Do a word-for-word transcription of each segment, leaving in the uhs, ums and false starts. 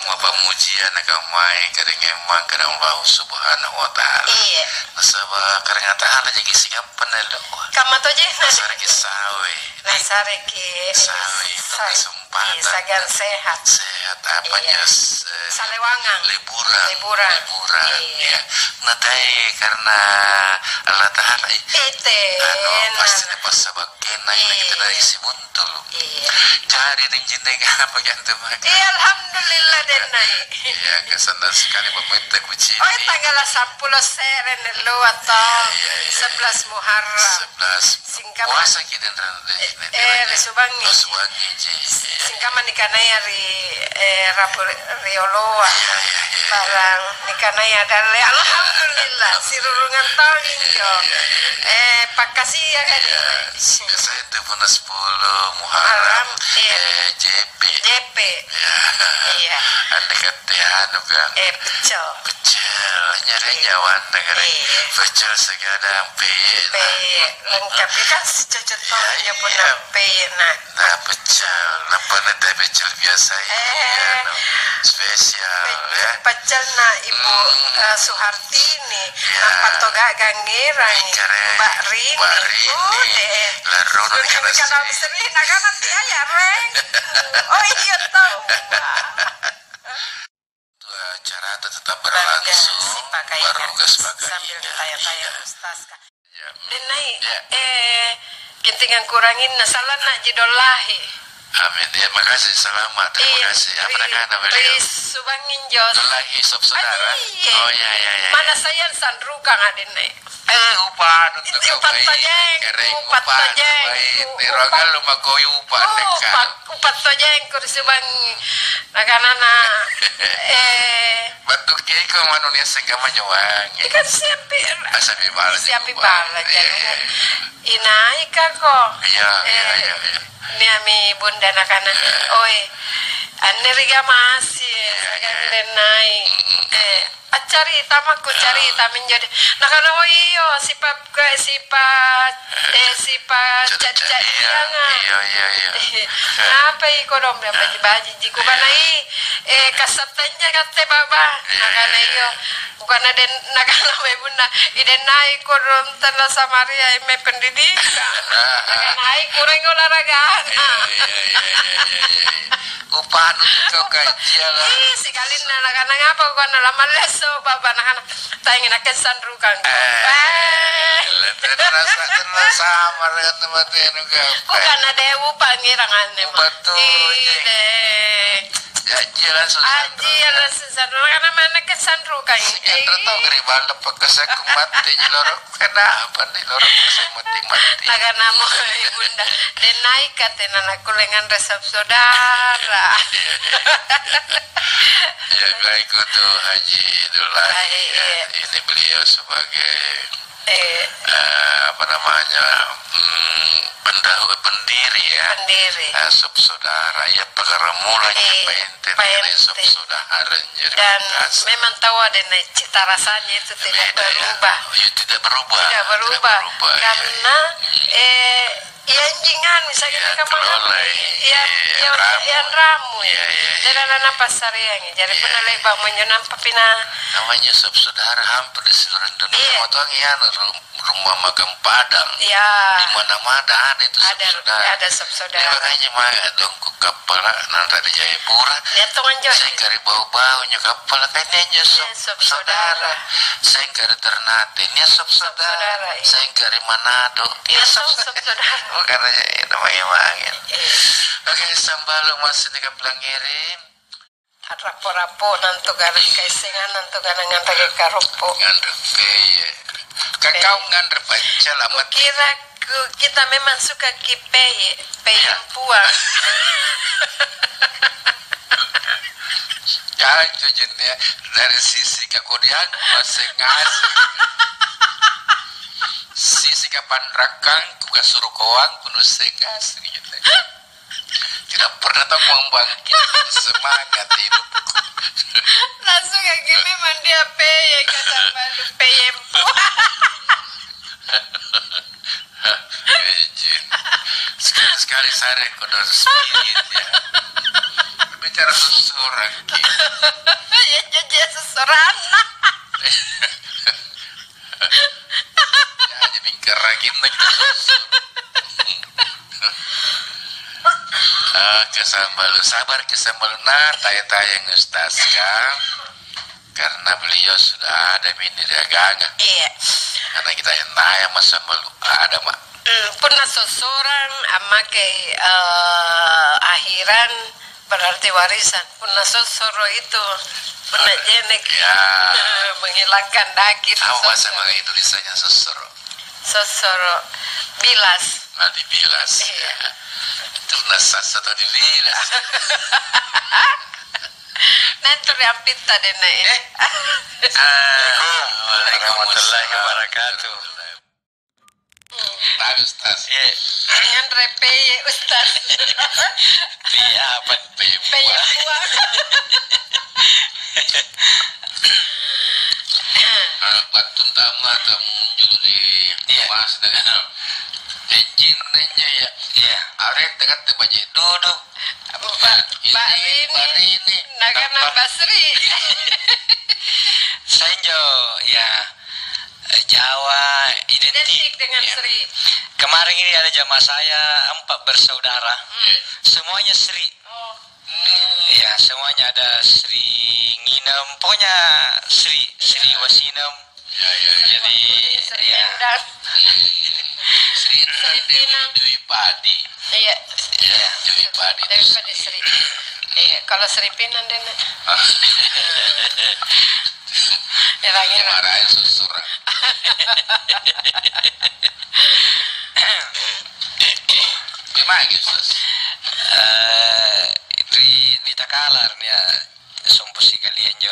Mappammujia nakamai karaeng immang karaeng Allahu Subhanahu wa Ta'ala. Iya. Nasaba' karaeng Ta'ala jaki sigappang na eloa. Kamma tojeng na. Nasareki sawe. Nasareki sawe, sa-, kesempatan. Iya, sagan sehat. Sehat apa. Iya. Jas, eh, salewangang. Liburan. Liburan. Liburan. Iya. Iya. Natai karena Allah Ta'ala, eh, anu, pasti na passabakkenna, iya, kita naik sibun. Betul. Iya. Jari ning jinneng apa gantu maka? Iya, alhamdulillah, den nai. Iya, ka senang sekali pametta kucini. Oh, tanggal sepuluh sere nelloa to. Iya, iya, iya. Sebelas Muharram. Sebelas. Singkama. Puasa ki den ran deh, eh, ri Subangi. Oh, Subangi ji. Iya. Singkama nikanaya ri, eh, rabu rioloa. Iya, iya, iya, iya. Barang nikanaya dalle. Alhamdulillah, sirurungang taung injo. Iya, iya, iya. Eh, pakkasia kali. Iya. Biasanya itu punna sepuluh Muharram, Muharram, iya. Eh, J P. J P. Iya. Iya. Andai kata anu kan. Eh, pecel. Pecel, nyeri nyawana kan. Iya. Pecel segadang, peye. Peye, lengkap. Ya kan si cocok to, iya, iya, punna, iya, peye, nah. Nah, pecel. Nampa nanti pecel biasa, iya, eh, anu, spesial, pe-, ya. Pecel, nah, Ibu, hmm, eh, Suharti. Ini, iya. Nampa to gaga ngerangi. Ih, kere. Mbak Rini. Mbak Rini. Oh, deh. Larrona. Sudah nikana nikana seri. Seri, nakana, "Iya, ya, Reng." Oh, iya, tau. Tuh, acarata tetap berlangsung. Baruga sipakaikan. Baruga sipakaikan. Sambil taya-taya, iya. Ustaz, Kak. Ya. Dennai, ya, eh, Gentingang kuranginna, sallanna ji dollahi. Amin. Ya, makasih, selamat. Terima kasih. Iya, apa ri-, nakana beliau? Ri Subang injo. Dollahi sop saudara? Iya. Oh, iya, iya, iya. Mana saya sanrukang adenna. Eh, upa anu. Itu upa tojeng, upa tojeng, upa. Nih, rogal lu makoi upa, oh, upa, upa tojeng ku ri Subang. Nakanana, eh, Battu kiai ko manu niasseng kamma nyoang. Ikan siapi. Ah, siapi bala. Siapi bala, iya, jari. Iya. Inaika ko. Iya, iya, eh, iya, iya. Niami bunda nakana, eh, "Oi, anne riga masi, iya, iya, iya, sagang dennai." Mm-mm. Eh, accarita mako, carita minjo de. Nakana, "Oh iyo, sipa-, sipa-, eh, sipa-, cacca-, iya, iya, iya, iya. Napai kodong, iya, baji-baji ji." Kukana, "Ih, eh, kassattanja katte, Baba." Iya, iya, iya. Nakana, "Iyo." Kukana, "Den," nakana mae punna, "I dennai kodong tena Samaria, eme pendidikan." Nakana, "Ai, kurangi olahragana." Iya, iya, iya, iya, iya, iya. Upanu kau kajian lah. Ih, sikalinna nakana, "Ngapa?" Kukana, "Lamalle so, Baba." Nakana, "Taengi nakke sanrukang." Eh, eh, terasa, terasa sama dengan tempat anu kau. Kukana, "Dewu pangirang anne, Ma." Betul. Ih, deh. Janji langsung sanrukang. Janji langsung sanrukang. Karena mana kesanrukang. Sing anre tau gari balla pakkasakku matti ji loro. Kenapa nih loro bisa mati-mati? Nakana mo ibunda, "Dennai ka tena nakkulle nganre sop saudara." Ya, baik untuk Haji Dullah. Ah, iya. Ya, ini beliau sebagai, eh, eh, apa namanya, hmm, pendahulu, pendiri, ya. Pendiri. Eh, sop saudara. Ya, pakaramula, eh, Pak Ente, Pak Ente. Sop saudara, jadi. Dan memang tahu ada cita rasanya itu tidak berubah. Beda, ya. Oh, ya, tidak berubah. Tidak berubah. Tidak berubah, ya. Karena, eh, iya, anjing anu, misalnya, iya, kelola, iya, iya, iya, yang ramu. Iya, iya, iya. Dan anak-anak pasar yang, jadi, iya, pernah lebar menyo nampa pina. Namanya sop saudara hampir di seluruh Indonesia. Iya. Mau tahu nggak, anu, rum-, rumah makan Padang. Iya. Di mana-mana ada itu sop saudara. Ada, ada sop saudara. Iya, makanya maka dong ku kappala nanra di Jayapura. Iya, tong anjo. Sengkari bau-bau nyo kappala, kan ini anjo sop saudara. Iya, sop saudara. Sengkari Ternate, ini sop saudara. Sop saudara, iya. Sengkari Manado. Iya, sop saudara. Bukan aja, iya, namanya mangin. Iya. Oke, sambalu masih di Kamplang Ngirim. Rapo-rapo nantu garang kaisengan nantu garang nganre karoppo. Nganre peye. Kakau nganre paccal amat. Kira ku, kita memang suka ki peye, peye, iya, puang. Jangan tuh jenisnya dari sisi kekodian masing-masing. Sisi kapanrakang, kuka suruh koang, kuno sengas gitu. Tidak pernah tahu membangkitkan semangat hidupku. Langsung kayak gini, memang dia peye, kata baru peye puang. Izin. Sekali-sekali saya kodong spirit, ya. Bicara sussurang ki. Iya, iya, iya, sussuranna. Jadi mingkarakinna kita susur. Ah, kesambal, sabar kesambal. Nah, taya-taya Ustaz, ya. Karena beliau sudah ada mini di aganga. Iya. Karena kita yang tanya masa belum ada, Mak. Hmm, punna sussurang ammakei, eh, akhiran, berarti warisan. Punna sussuru itu, punna jenek, ya, menghilangkan daging. Apa bahasa susuru. Bahasa Indonesia-nya sussuru? Sussuru, bilas. Ah, dibilas. Iya. Ya. Itu nasas atau dibilas? Nanti riampitta deh, Nek. Eh? Assalamualaikum warahmatullahi wabarakatuh. Tahu, Ustaz. Iya. Nganre peye, Ustaz. Peye apa? Peye buah. Peye buah. Ah, battunta amma tamunjulu di, iya, mas dengan enjin nanya ya. Iya. Arek dekat tempat duduk. Apa, Pak? Ini, Pak Rini, Pak Rini. Nakana apa? Pak Sri. Saya injo, ya, eh, Jawa identik. Identik dengan, ya, Sri. Kemarin ini ada jamaah saya, empat bersaudara. Hmm. Semuanya Sri. Oh. Hmm. Ya, semuanya ada Sri Nginem, pokoknya Sri, Sri Wasinem. Ya, ya, ya. Jadi, Sri, ya. Endang. Sri itu kan Sri Dewi, Pinang. Dewi Padi. Iya. Iya. Dewi Padi itu Dewi Padi Sri. Sri. Iya, kalau Sri Pinang deh, Nek. Ah. Erang-erang. Dimarahin susur. Gimana gitu, Sus? Eh, ri, ri Takalar, ya. Sompo sikali anjo,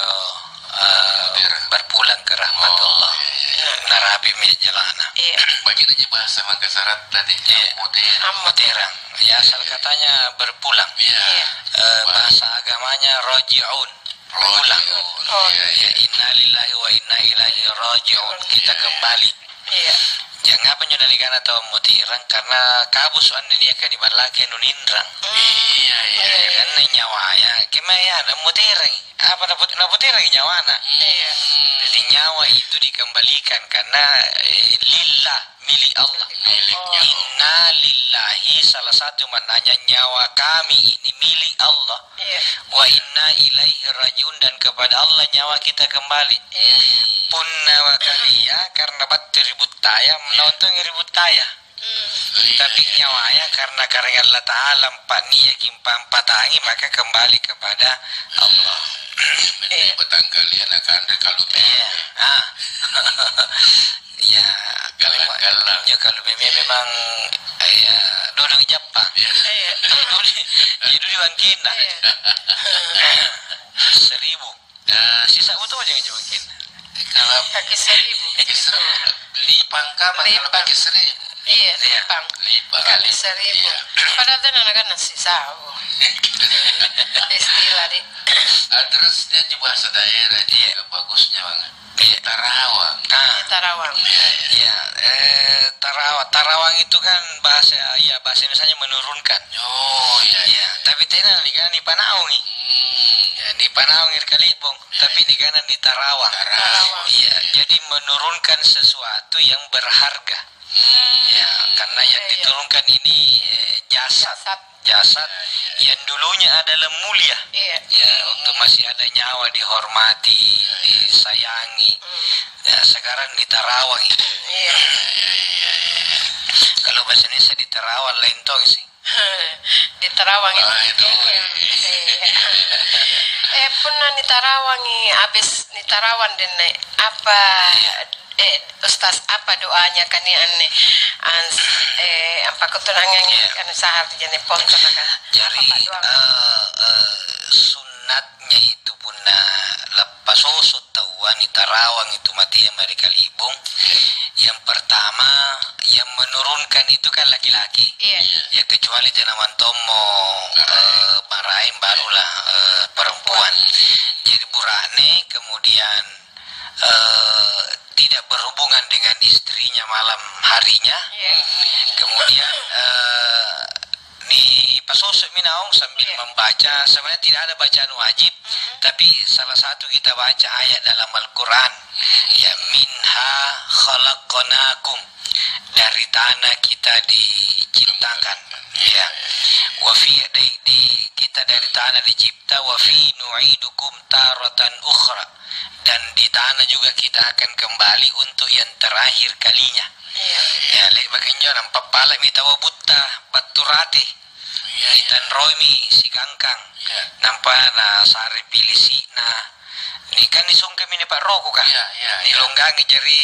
eh, berpulang ke rahmatullah. Oh, iya, iya, iya. Narapimi jalana. Iya. Bagaimana bahasa Makassar tadi? Iya. Ammoterang. Ammoterang. Ya, asal katanya berpulang. Iya. Iya. Eh, bahasa agamanya roji'un. Berpulang. Roji'un. Oh. Iya, iya. Ya, innalillahi wa inna ilaihi roji'un. Kita kembali. Iya. Jangapa njo nanikana tau ammoterang, karena kabusu anne niaka niballaki anu ninrang. Iya, iya, iya. Karena nyawaya, kemae ya, ammoterangi. Apa naput-, napoterangi nyawana? Iya. Jadi nyawa itu dikembalikan karena, eh, lillah, milik Allah. Miliknya. Inna lillahi, salah satu maknanya nyawa kami ini milik Allah. Iya. Wa inna ilaihi rajiun, dan kepada Allah nyawa kita kembali. Iya. Punna wakalia karena battu ri buttaya, iya, menontongi ri buttaya. Hmm. Iya, tapi iya, nyawaya karena karaeng Allah Ta'ala, mpa'niaki, mpampatangi, maka kembali kepada Allah. Iya, iya. Batangkalia nakanre kalu. Iya. Ah. Ya, kalau galla-galla. Ya, kalau memang, memang, eh, ya, dodong Jappang. Iya. Iya. Dulu, ya, dulu di Bangkina. Iya. Seribu. Ya, sisa utuh aja yang Bangkina. Kalau kaki seribu. Kaki seribu. Lipang kapang kalau kaki seribu. Iya, iya. Lipang. Lipang. Kaki seribu. Iya. Padahal tena nakan nasi sawo. Istilah, di. Ah, terus dia di bahasa daerah, iya, juga bagusnya banget. Iya. Tarawang. Ah. Iya, tarawang. Iya, iya. Iya, eh, tarawa-, tarawang itu kan bahasa, iya, bahasa Indonesianya menurunkan. Oh, iya, iya. Iya, tapi tena nikana nipanaungi. Hmm. Ya, nipanaungi ri kalibong, iya, tapi nikana nitarawang. Tarawang. Tarawang. Iya, iya, jadi menurunkan sesuatu yang berharga. Hmm. Ya, karena yang, iya, iya, diturunkan ini, eh, jasad. Jasad. Jasad yang dulunya adalah mulia. Iya. Ya, waktu masih ada nyawa dihormati, disayangi. Hmm. Ya, sekarang ditarawangi. Iya. Kalau bahasa Indonesia ditarawang lain tong sih. Ditarawangi. Ah, itu. Iya. Eh, punna nitarawangi, abis nitarawang denne, apa, iya, eh, Ustaz, apa doanya kani anne? Ans-, eh, ampakutunangangi, iya, anu sahar jenis ponco naka. Jari, apa doa? Eh, eh, sunnatnya itu punna lappasoso taua nitarawang itu matea mae ri kalibong. Yang pertama, yang menurunkan itu kan laki-laki. Iya. Ya, kecuali tena mantommo, eh, maraeng, barulah, eh, perempuan. Jadi bura'ne, kemudian eh, tidak berhubungan dengan istrinya malam harinya. Iya. Kemudian, eh, Dipasoso'mi naung sambil Iya. membaca. Sebenarnya tidak ada bacaan wajib, tapi salah satu kita baca ayat dalam Al-Quran. Ya, "Minha khalaqnakum." Dari tanah kita diciptakan. Ya. "Wa fi," di, di, kita dari tanah dicipta, "wa fi nu'idukum taratan ukhra." Dan di tanah juga kita akan kembali untuk yang terakhir kalinya. Iya. Ya, le'baki injo nampa pale'mi taua butta battu rate. Iya, iya. Nitanroimi sigangkang. Iya. Nampa nasare pilisi'na. Ni kan nisungkemi ni pa'rokoka. Iya, iya, iya. Nilonggangi jari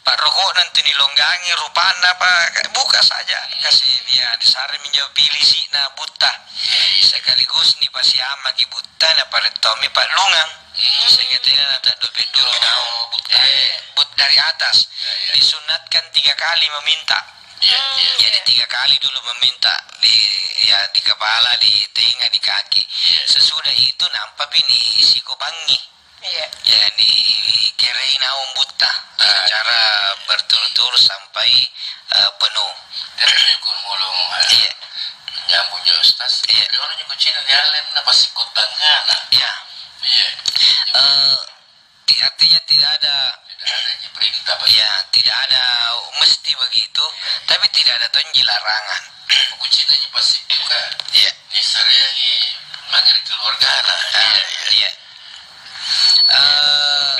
pa'roko'na antu nilonggangi rupanna apa, buka saja. Hmm. Kasi dia disaremi injo pilisi'na butta. Iya, iya. Sekaligus nipasiamaki butta, naparettami pa'lungang. Hmm. Sehingga tena nata'dope dulu. Oh, butta. Eh, but dari atas. Iya, iya. Disunatkan tiga kali meminta. Iya, iya. Jadi tiga kali dulu meminta di, ya, di kepala, di tenga, di kaki. Iya. Sesudah itu nampapi nisikobangi. Iya. Ya, nikerei naung butta Ah. secara berturut-turut sampai, eh, penuh. Jadi, kun mulung, eh, Iya. nyambung jo, Ustaz. Iya. Tapi orang nyebut Cina ni allen na pasti kutangana. Iya. Iya. Eh, Ti-, artinya tidak ada Tidak ada ji perintah bagi Ya, tidak ada mesti begitu, tapi tidak ada tonji larangan. Kucininya pasti buka. Iya. Disareangi mangge ri keluargana. Ah, Iya. iya. Eh,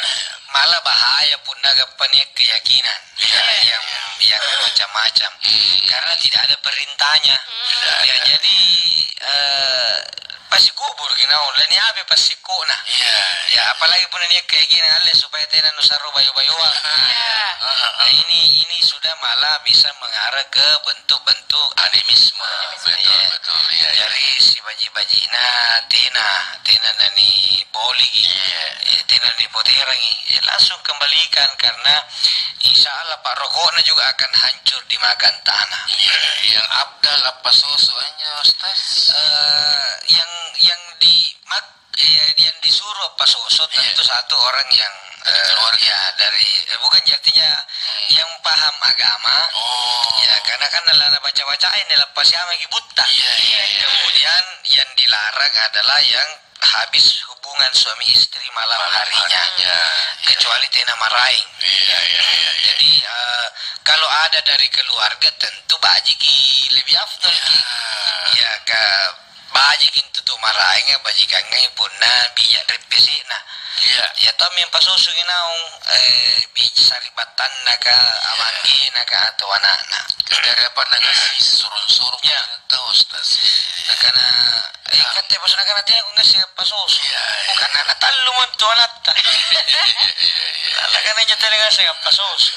malah bahaya punna gappa nia' keyakinan. Iya, Iya. yang, yang macam-macam. Hmm. Karena tidak ada perintahnya. Tidak Ya, ada. jadi, eh, Pasikuburuki naung, laniapi passikko'na. Iya, Ya, iya. apalagi punna nia' keyakinan alle supaya tena nusarro bayo-bayoa. Iya. Heeh, heeh. Nah, ini, ini sudah malah bisa mengarah ke bentuk-bentuk animisme. Betul, Iya. betul. Iya, iya. Jari sibaji-bajina tena, tena naniboliki. Iya. Eh, tena nipoterangi. Eh, langsung kembalikan karena insya Allah pa'roko'na juga akan hancur dimakan tanah. Iya, yang afdal apa susu Ustaz? Eh, yang, yang di mak-, eh, yang disuruh apa susu Iya. tentu satu orang yang, Dari eh, keluarga. ya, dari, eh, bukan artinya Hmm. yang paham agama. Oh. Ya, karena kan dalam baca-baca ini lepas siapa lagi buta. Iya, iya, iya. Kemudian yang dilarang adalah yang habis hubungan suami istri malam Malam harinya. harinya, iya. Kecuali tena maraeng. Iya, iya, iya, iya. Jadi, eh, kalau ada dari keluarga tentu bajiki lebih afdal ki. Iya. Ya, ke bajiki itu tu maraeng, bajikangngai punna bija reppesena. Iya. Ya, tommi yang pasusungi naung, eh, bija sari'battannaka, Iya. amangngenaka, atau anakna. Dari apa nangasi surung-surung Iya. tau, Ustaz. Nakana, eh, Ah. katte pas nakana tena ku ngaseng appasoso. Iya, iya. Bukan anak tallu montu anatta. Iya, iya, iya. Nakana injo tena ngaseng appasoso.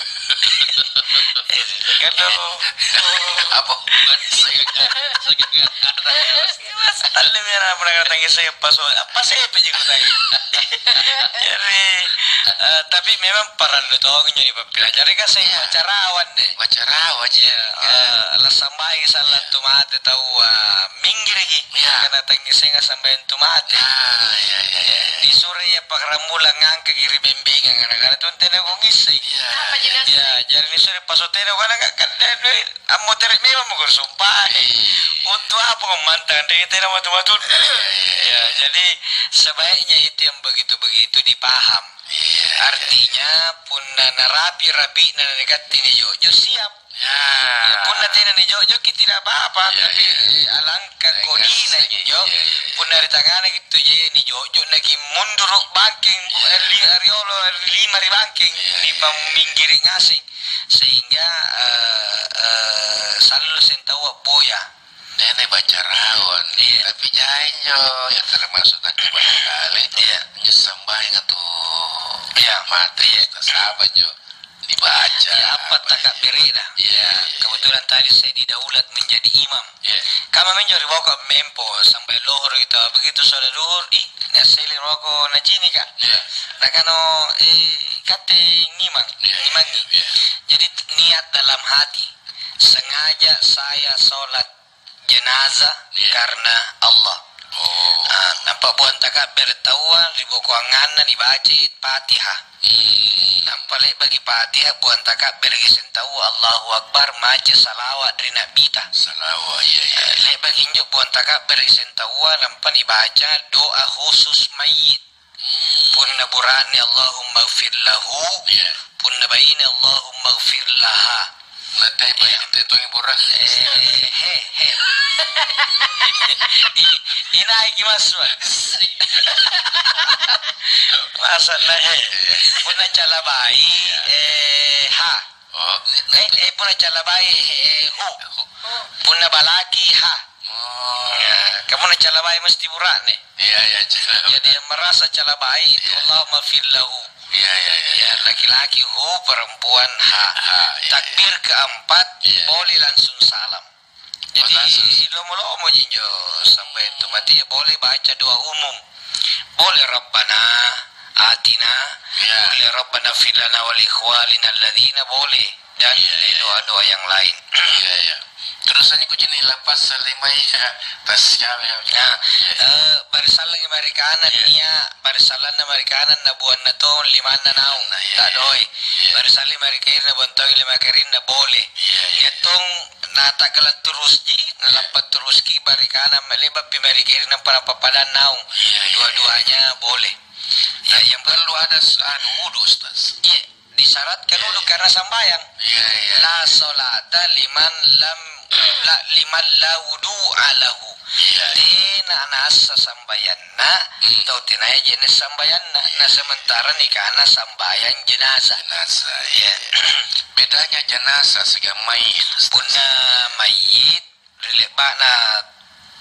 Eh, kata lo. Apa hubungannya saya dengan, saya dengan anak? Iya, Mas, tallu mi anak pernah kata ngaseng appasoso. Apa sih apa jadi kutanya? Jadi, eh, tapi memang parallu tong injo dipappilajarang, kan saya Iya. baca rawan deh. Baca rawan, Iya, iya. eh, lassang baji sallang Iya. tu mate taua, minggiriki. Iya. Karena tangngissenga sambayang tu mate. Ah, iya, iya, iya, iya. Disuroi iya pakkaramula ngangkaki ri bembengang, karena tu tena kungisseng. Iya. Apa jelasnya? Ya, jari nisuro pasotena, karena ka-, ka-, ammotere memang mako sumpae. Iya. Untuk apa kau mantang, deh, tena matu-matu. Iya, iya, iya. Ya, jadi sebaiknya itu yang begitu-begitu dipaham. Iya. Artinya, punna narapi-rapi'na na nikatte nijo'jo, siap. Ya. Ya, punna tena nijo'joki, tidak apa-apa, Ya, tapi, ya. eh, alangkah Yang kodina ngaseng, injo, ya, ya, ya. punna ri tangngana gitu je nijo'jo, naki munduru' bangkeng, Ya. eh, li-, riolo, lima ri bangkeng, Ya, ya, ya. dipamminggiri' ngaseng, sehingga, eh, eh, sallo seng taua boya. Nene baca rawan, Iya. tapi jai injo, ya termasuk tangkap kali. Iya. Injo sambayang tu Iya. mati, Iya. tak sabar jo. Dibaca. Iya, apa takabberena? Iya, Iya, iya. kebetulan tadi saya didaulat menjadi imam. Iya. Kama minjo ri boko mempo sampai lohor gitu. Begitu sudah duhur, ih, nasele roko nacinika. Iya. Nakano, eh, katte ngimang, Iya, ngimangi. iya, iya. Jadi niat dalam hati, sengaja saya sholat jenazah Iya. karena Allah. Oh. Ah, nampa buang takabbere taua ri bokoanganna nibaca Fatihah. Hmm. Nampa le'baki Fatihah, buang takabbereki seng taua, Allahu Akbar, maca salawa' ri Na'bita. Salawa', iya, iya. Eh, le'baki injo buang takabbereki seng taua, nampa nibaca doa khusus mayyit. Hmm. Punna bura'ne, "Allahumma gfir lahu." Iya. Punna baine, "Allahumma gfir laha." Natai baine, iya, te tongi bura'ne. Eh, he, he. I-, inaiki maswa. Masa na, he. Iya. Punna calabai, iya, eh, ha. Oh. Eh, eh, punna calabai, eh, hu. Hu. Punna balaki, ha. Oh. Ya, kamu na calabai mesti bura'ne. Iya, iya, calabai. Jadi yang merasa calabai itu, iya, Allahumma fir lahu. Iya, iya, iya, iya. Ya, laki-laki hu, perempuan ha. Ha, iya, iya. Takbir keempat, iya, boleh langsung salam. Oh, jadi, langsung. Lomo-lomo ji injo sampai itu mati, ya, boleh baca doa umum. Boleh Rabbana atina, iya, boleh Rabbana fir lana wa li ikhwanina alladzina, boleh. Dan, iya, iya, doa-doa yang lain. Iya, iya. Terus aja kucini lapas salimai, ya, tas siapa, ya? Nah, iya, eh, barisallang mari kanan, iya, nia, barisallanna mari kanan, na buanna to limanna naung. Nah, iya, tak, iya, doe. Iya. Barisalli mari kairna, buang toi lima kairinna, boleh. Iya, iya. Nia tong na taggala terusji, na, iya, lappa teruski bari kanan, le'bappi mari kairna, nampa napappadang naung. Iya, iya, iya. Dua-duanya boleh. Nah, iya, yang perlu ada s-, anu, wudu, Ustaz. Iya. Disyaratkan, iya, wudu, iya, karena sambayang. Iya, iya. La sholata liman lam, la, liman la wudu'a lahu. Iya, iya. Tena naassa sambayanna, hmm, tau tenaya je'ne' sambayanna. Iya. Na sementara nikana sambayang jenazah. Jenazah, iya, iya. Bedanya jenazah siagang mayit, Ustaz? Punna mayit, ri le'ba'na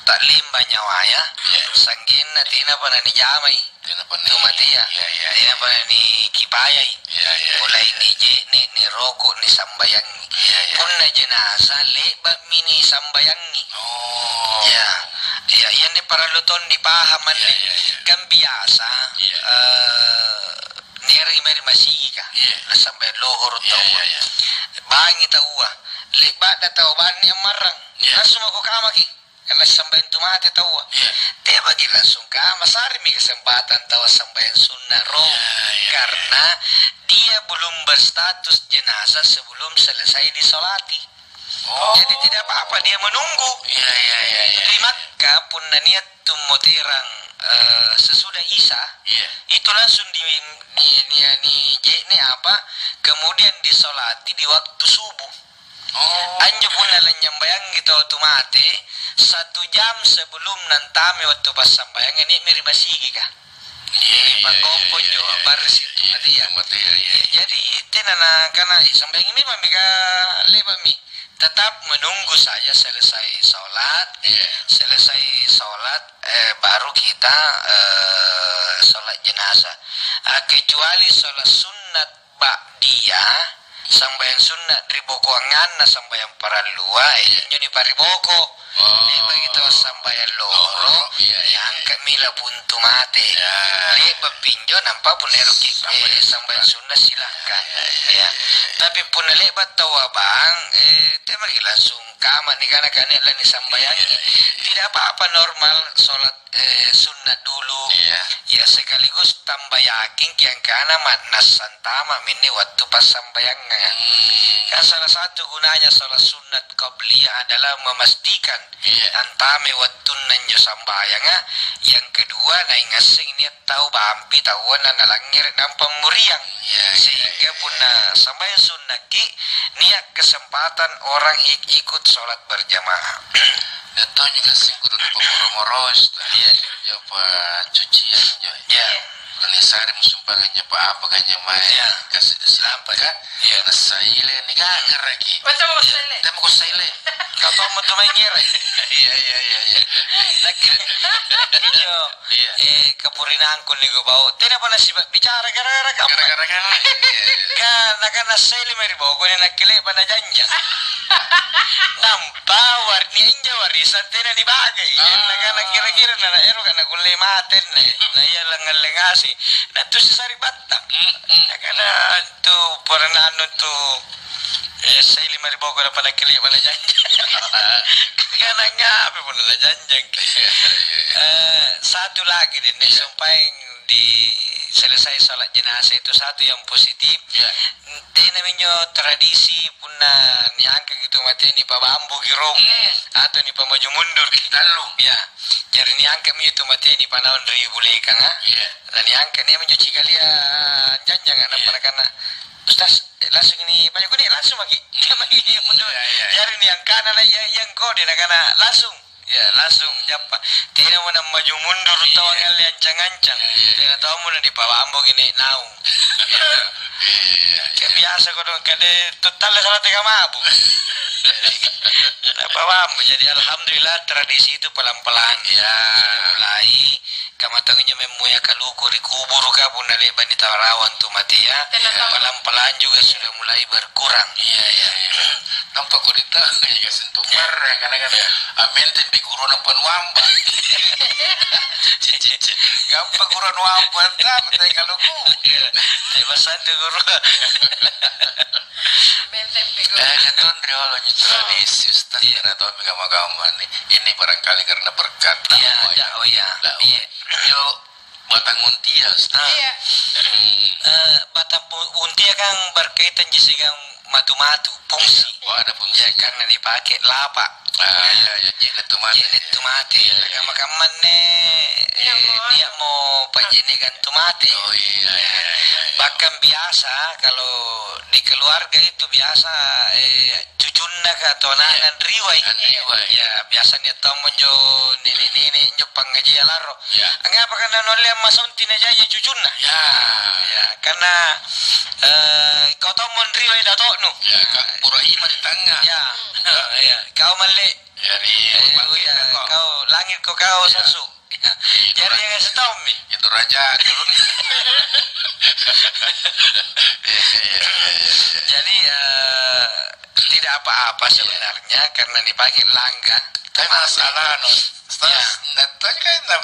ta'limba nyawaya, iya, sanggenna tenapa nanijamai. Tenapa tu ni-, matea. Iya, iya, iya. Tenapa nanikipayai. Iya, iya, mulai, iya, nije'ne', niroko', nisambayangi. Iya, iya. Punna jenazah, le'ba'mi nisambayangi. Oh. Iya. Iya, iyanne parallu tong dipaham anne. Iya, iya, iya. Kan biasa, iya, eh, nierangi mae ri masigika. Iya. Nassambayang lohoro', iya, taua, iya, iya, bangi taua. Le'ba'na tau banni ammarrang. Iya. Langsung mako kamaki. Karena sambayang tu mate taua. Iya. Teaki langsung kama, sarimi kesempatan taua sambayang sunna ro. Iya, iya, iya. Karena dia belum berstatus jenazah sebelum selesai disolati. Oh. Jadi tidak apa-apa dia menunggu. Iya, iya, iya, iya. Di Makkah punna nia' tu moterang, eh, sesudah Isya, iya, itu langsung di, di, di, di je'ne' apa, kemudian disolati di waktu subuh. Oh. Anjo punna lanynyambayangi tau tu mate, satu jam sebelum nantama wattu passambayanga, nia'mi ri masigika. Iya, iya, iya, pangkompong jo, iya, iya, barrisi tu matea. Iya, matea, iya, iya. Jadi, tena nakana, "Eh, sambayangi memang mika le'ba'mi." Tetap menunggu saja selesai sholat, iya, selesai sholat, eh, baru kita, eh, sholat jenazah. Ah, kecuali sholat sunat ba'diyah, sambayang sunna' ri bokoanganna sambayang parallua, eh, iya, injo nipariboko. Oh. Le'baki tau sambayang lohoro', lohoro', iya, iya, iya, niangka'mi lapung tu mate. Iya. Le'ba'pi injo nampa punna eroki, eh, sambayang sunna', silahkan. Iya, iya, iya. Tapi punna le'ba' tawwa bang, eh, teamaki langsung kama' nikana kania' lanisambayangi. Iya, iya, iya. Tidak apa-apa, normal sholat eh, sunna' dulu. Iya. Ya, sekaligus tambah yakin kiangkana ma'nassa antama'mi inni wattu passambayanganga. Hmm. Kan salah satu gunanya sholat sunat qabliyah adalah memastikan, iya, antamai wattunna injo sambayanga. Yang kedua, naingasseng nia' tau bampi taua na nalangngere' nampa muriang. Iya, iya, sehingga iya, punna sambayang sunna'ki, nia' kesempatan orang ik-, ikut sholat berjamaah. Iya tonji gassingku tau moro-moro, Ustaz. Iya. Japa cucian, jo. Iya. Mani sare musumpa ganja apa, apa ganja mae. Iya. Kasih lampa, kan? Iya. Nasaile ni gagaraki. Iya. Macam saile. Tapi kok saile? Kau tahu mau tuh main ngira? Iya, iya, iya, iya. Lagi. Iya. Iya. Eh, kapurinangku nih gue bau. Tidak pernah sih, Pak, bicara gara-gara kamu. Gara-gara kamu. Iya. Kan, na kan nasaile meri bau, gue nak kile pada janja. Nampa warni injo warisan tena nibagai. Ah. Karena kan kira-kira na ero kan kulle mate nih. Nah, iya, lengang-lengasi. Nah, tu sisari battang. Mm-mm. Nah, karena tu pernah anu tu, eh, saya lima ribu kau pada kile pada janja. Karena ngapain pun ada janjang. Iya, iya, iya. Eh, satu lagi deh, nih, iya, sumpaeng Di selesai sholat jenazah itu satu yang positif. Ya. Tena minjo tradisi punna niangkaki tu mate nipabambuki rong, hmm, atau nipamaju mundur. Tallu. Ya. Jari niangkami tu mate nipanaung ri bulekanga. Ya. Na niangkami minjo cikalia janjanga, nampa, ya, nakana, "Ustaz, eh, langsung ini banyak kuning, langsung maki." Iya, iya, iya. Jari niangkana na iya, iya, engkau dia nakana, "Langsung." Ya, langsung jappa. Tenamo nammaju mundur, iya, tau angngalle ancang-ancang. Iya, iya. Tena tau mo na dipabambuki naung. Iya, iya. Ka biasa kodong kade tottalle salate kamabu. Napabambu. Jadi alhamdulillah tradisi itu pelan-pelan. Iya. Sudah mulai. Kamma tongi injo memmoya kaluku ri kuburuka punna le'ba' nitarawang tu matea. Tena tau. Palang-palang juga sudah mulai berkurang. Iya, iya, iya. Nampa kuritanya kaseng tumbarang, kadang-kadang, iya, ammentempi guruna panuamba. Cicicci. Gappa guru nuamba, tapi kaluku. Iya. Teh, basantu guru. Ammentempi guru. Eh, nyeton riolo nyeton, oh, di sistem, iya, na tommi kamma-kamma nih. Ini barangkali karena berkat, iya, dakwah, ya. Dakwah, iya. Dakwah. Iya. Yo, batang untia, Ustaz. Iya. Hmm. Eh, batang pu-, untia kan berkaitan ji siagang matu-matu, fungsi. Oh, ada fungsi. Ya, karena dipakai lapa. Ah, iya, iya, je'ne' tu mate. Je'ne' tu mate. Iya, iya. Kamma-kamma anne, eh, nia'mo pajje'negang tu mate. Oh, iya, iya, iya, iya. Bahkan biasa kalau di keluarga itu biasa, eh, cucunna ka atau ana'na, iya, anriwai. Anriwai. Ya, biasanya tommo injo nene'-nene' injo pangngajia larro. Ya. Angngapa ka nanuallea masonti najaji cucunna? Ya. Ya, karena, eh, kau tommo anriwai dato'nu. Ya, ka pura ima ri tangnga. Ya. Ya, kau malle. Ya, ri, eh, iya, kau. Kau langit ko kau, ya, sasu. Iya, jari jangang sitaummi. Itu raja dulu. Iya, iya, iya, iya, iya. Jadi, eh, tidak apa-apa sebenarnya karena dipakai langka. Tapi masalah, no, stres, iya, nah, tanya kan, nah,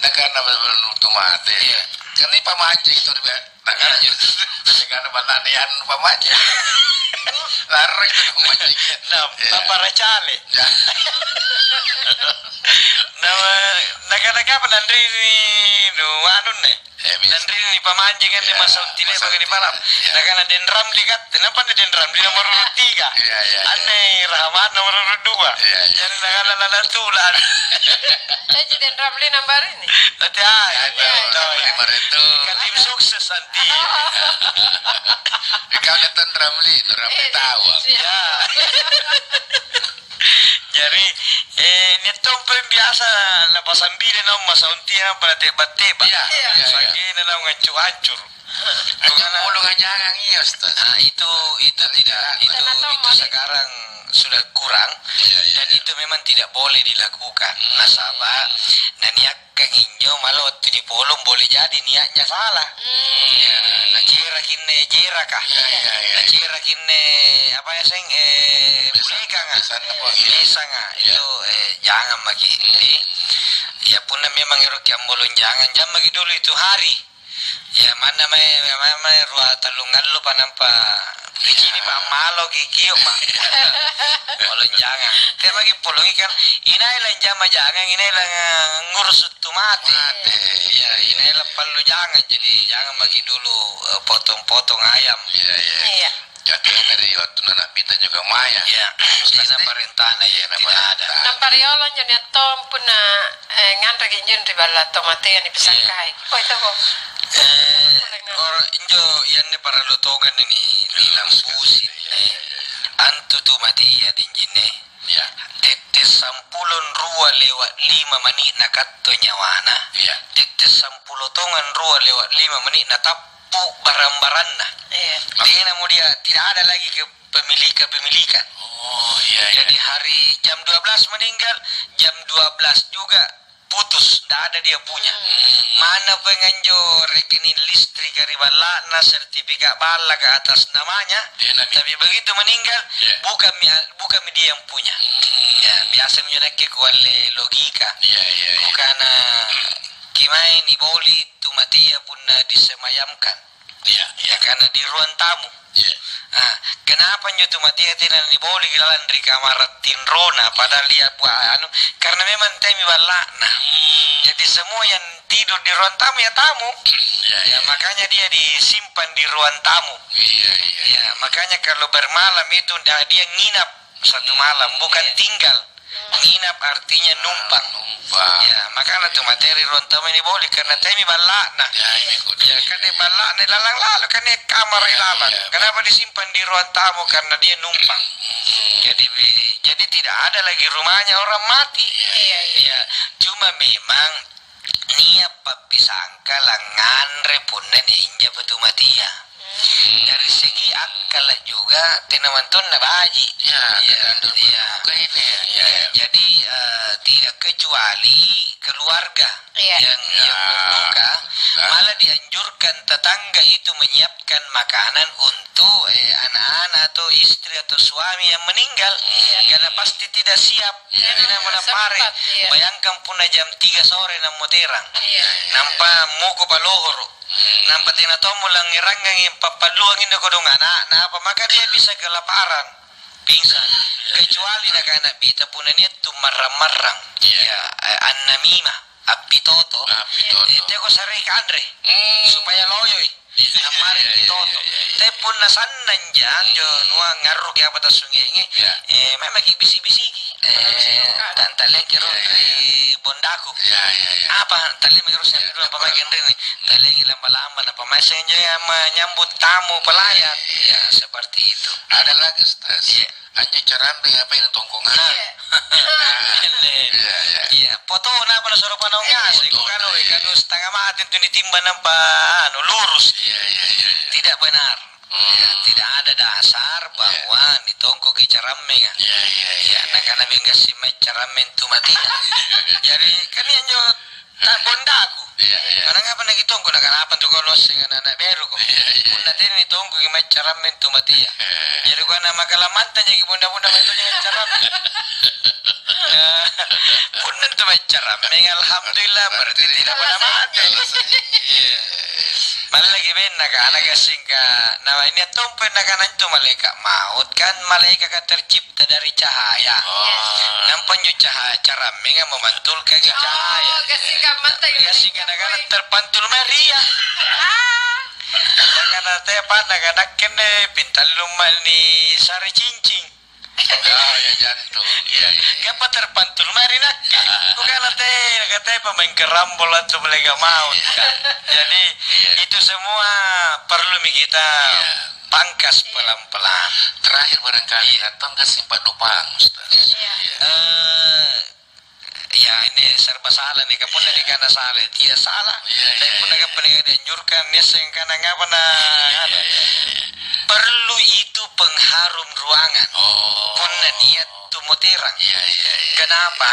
negara, nah, belum tuh mati. Iya. Kan ini pamancing itu, dia. Nah, kan, iya, gitu. Negara batanian pamancing. Larang itu pamancing, iya. Nah, iya, papa racale. Ya. Nama, naga-naga apa nanrini, nu, anu, ne? Eh, bisa. Nanrini pamancing kan, iya, di masa untile, masa bagi di untile, malam. Iya. Nakana Denramli kan, kenapa nih Denramli nomor urut tiga? Iya, iya, iya. Anne Rahmat nomor urut dua. Iya, iya. Jadi nakana lana tulan. Jadi Denramli nomor ini? Nanti, ah, iya, iya, iya, iya, iya. Lima ratus. Kan tim sukses, Santi. Kau datang Ramli, Ramli, eh, tahu. Iya. Jari, eh, nia' tompo biasa napasambili naung masa untia nampa nateba-teba. Iya, iya, iya. Sanggenna naung ancur-ancur. Anjo polo ngajangang iya, Ustaz. Ah, itu, itu tidak, itu, itu sekarang sudah kurang, iya, iya, dan itu memang tidak boleh dilakukan. Hmm. Nasaba, na nia' Kan injo malam wattu dipolong boleh jadi niatnya salah. Hmm. Ya, najeraki inne jeraka. Ya, ya, ya, ya. Najeraki inne apa ya, seng, eh, mesanga, bulekanga. Mesanga, Pak. Iya. Mesanga. Ya. Itu, eh, jangan maki. Hmm. Jadi, ya punna memang eroki ambolong jangan, jang maki dulu itu hari. Ya, manna mae, manna mae rua tallung allo pa nampa ri cini pa ammaloki kio' ma. Polong jangang. Te maki polongi kan, inai la jama jangang, inai la ngurus tu mate. Mate. Ya, inai la pallu jangang, jadi jangang maki dulu, eh, potong-potong ayam. Iya, iya. Iya. Jatena ri wattunna Na'bita juga maya. Iya. Terus tena pasti parentana, iya, tena tidak ada parenta. Nampa riolo injo nia' tong punna, eh, nganreki injo ri balla' tau matea nipisangkai. Iya. Oh, itu kok. Eh, or-, injo ianne parallu tonganni ni, nilambusi, eh. Antu tu matea dinjinne. Iya. Tette sampulo rua lewat lima menit nakatto nyawana. Iya. Tette sampulo tongang rua lewat lima menit natap-, pu barang-baranna. Iya. Tenamo dia, tidak ada lagi kepemilikan-pemilikan. Oh, iya, iya. Jadi hari jam dua belas meninggal, jam dua belas juga putus, tidak ada dia punya. Hmm. Mana penganjo rekening listrik ri balla'na, sertifikat balla' ke atas namanya, iya, tapi begitu meninggal, iya, bukan mi-, bukan mi dia yang punya. Hmm. Ya, biasa minjo nakke kualle logika. Iya, iya, iya. Kukana, kimai niboli tu matea punna disemayamkan. Iya, iya. Ya, karena di ruang tamu. Iya. Ah, kenapa njo tu matea tena niboliki lalang ri kamara tinrona, padahal ia bua-, anu, karena memang temi balla'na. Jadi semua yang tidur di ruang tamu ya tamu. Ya, ya, makanya dia disimpan di ruang tamu. Iya, iya. Ya, makanya kalau bermalam itu, nah, dia nginap satu malam, bukan tinggal. Nginap artinya numpang. Numpang. Ya, makanya tu matea ri ruang tamu ini boleh karena temi balla'na. Ya, ini kudu. Ya, kan dia balla'na lalang lalu, kan dia kamar lalang. Ya, ya. Kenapa disimpan di ruang tamu? Karena dia numpang. Hmm. Jadi, jadi tidak ada lagi rumahnya orang mati. Iya, iya. Ya, cuma memang nia' pappisangka langnganre punna nia' injo patu matia. Hmm. Dari segi akkala juga tena mantonna baji'. Ya, iya, iya. Buka ini, ya, ya, ya. Jadi, eh, tidak kecuali keluarga yang, yang berduka, malah dianjurkan tetangga itu menyiapkan makanan untuk, eh, anak-anak atau istri atau suami yang meninggal. Iya. Karena pasti tidak siap. Iya. Jadi, namanya pare. Sempat, iya. Bayangkan punna jam tiga sore nammoterang. Iya. Nampa moko palohoro'. Hmm. Nampa tena tommo langngerangangi pappalluang inne kodong ana'na apa, maka dia bisa kelaparan, pingsan. Iya. Kecuali nakana Bita punna nia' tu marrang-marrang. Iya. Ya, eh, annamimah. Appitoto. Appitoto. Eh, teako sarei kanre. Hmm. Supaya loyoi. Iya, iya, iya, iya. Nammari appitoto. Tapi punna sannang ja, anjo nua ngarruki apa tassunge'ngi, eh, maeng maki bisi-bisiki. Eh, ta-, talleangki ro ri bondaku. Iya, iya, iya. Apa? Talleangki ro siang dulu, apa maki anrene? Talleangki lamba-lamba, apa maki anjo yang menyambut tamu, pelayan. Iya, iya. Ya, seperti itu. Ada lagi, Ustaz. Iya. Anjo carammeng apa yang tongkongang? Iya. Iya, iya. Iya, potona apa nasuro panaung ngaseng, kukana, "Weh, kanu setengah mati tu nitimba nampa, anu, lurus." Iya, iya, iya, iya. Tidak benar. Hmm. Ya, tidak ada dasar bahwa nitongkoki carammenga. Iya, iya, iya. Ya, nakana bengkasi mai carammeng tu matia. Iya, iya. Jadi, kan iya anjo Ta-, bondaku. Iya, iya. Karena ngapa naki tongko, nakana apa tu kau lossing anak-anak beruko? Iya, iya. Punna tena nitongkoki mai carammeng tu matia. Iya. Jadi kau anak makalamanta jaki bonda-bonda mai tojeng carammeng. Punna tu mai carammeng, alhamdulillah, berarti tidak pernah mati. Iya. Mallaki benna ka, anak gasing ka. Nah, ini tompo nakana itu malaikat maut, kan malaika ka tercipta dari cahaya. Oh. Nampa injo cahaya carammenga memantulkangi cahaya. Oh, gassing ka mantang. Gassing ka nakana terpantul mai ri ia. Ah. Nakana te apa, nakana kenne pintallung mani sare cincing. Oh, ya, jantung. Iya, iya, iya. Ngapa terpantul mai ri nakke? Bukan te, kata pemain kerambol atau malaikat maut, kan. Jadi, itu semua perlu mi kita pangkas pelan-pelan. Terakhir barangkali, iya, atau enggak sempat lupang, Ustaz? Iya. Iya. Eh, ya, ini serba salah nih. Kapunna nikana salah, tidak salah. Iya, tapi iya, punna iya, kapang dianjurkan, nia' seng kana ngapa na, iya, anu. Iya, iya, iya. Perlu itu pengharum ruangan. Oh. Punna nia' tu moterang. Iya, iya, iya. Kenapa?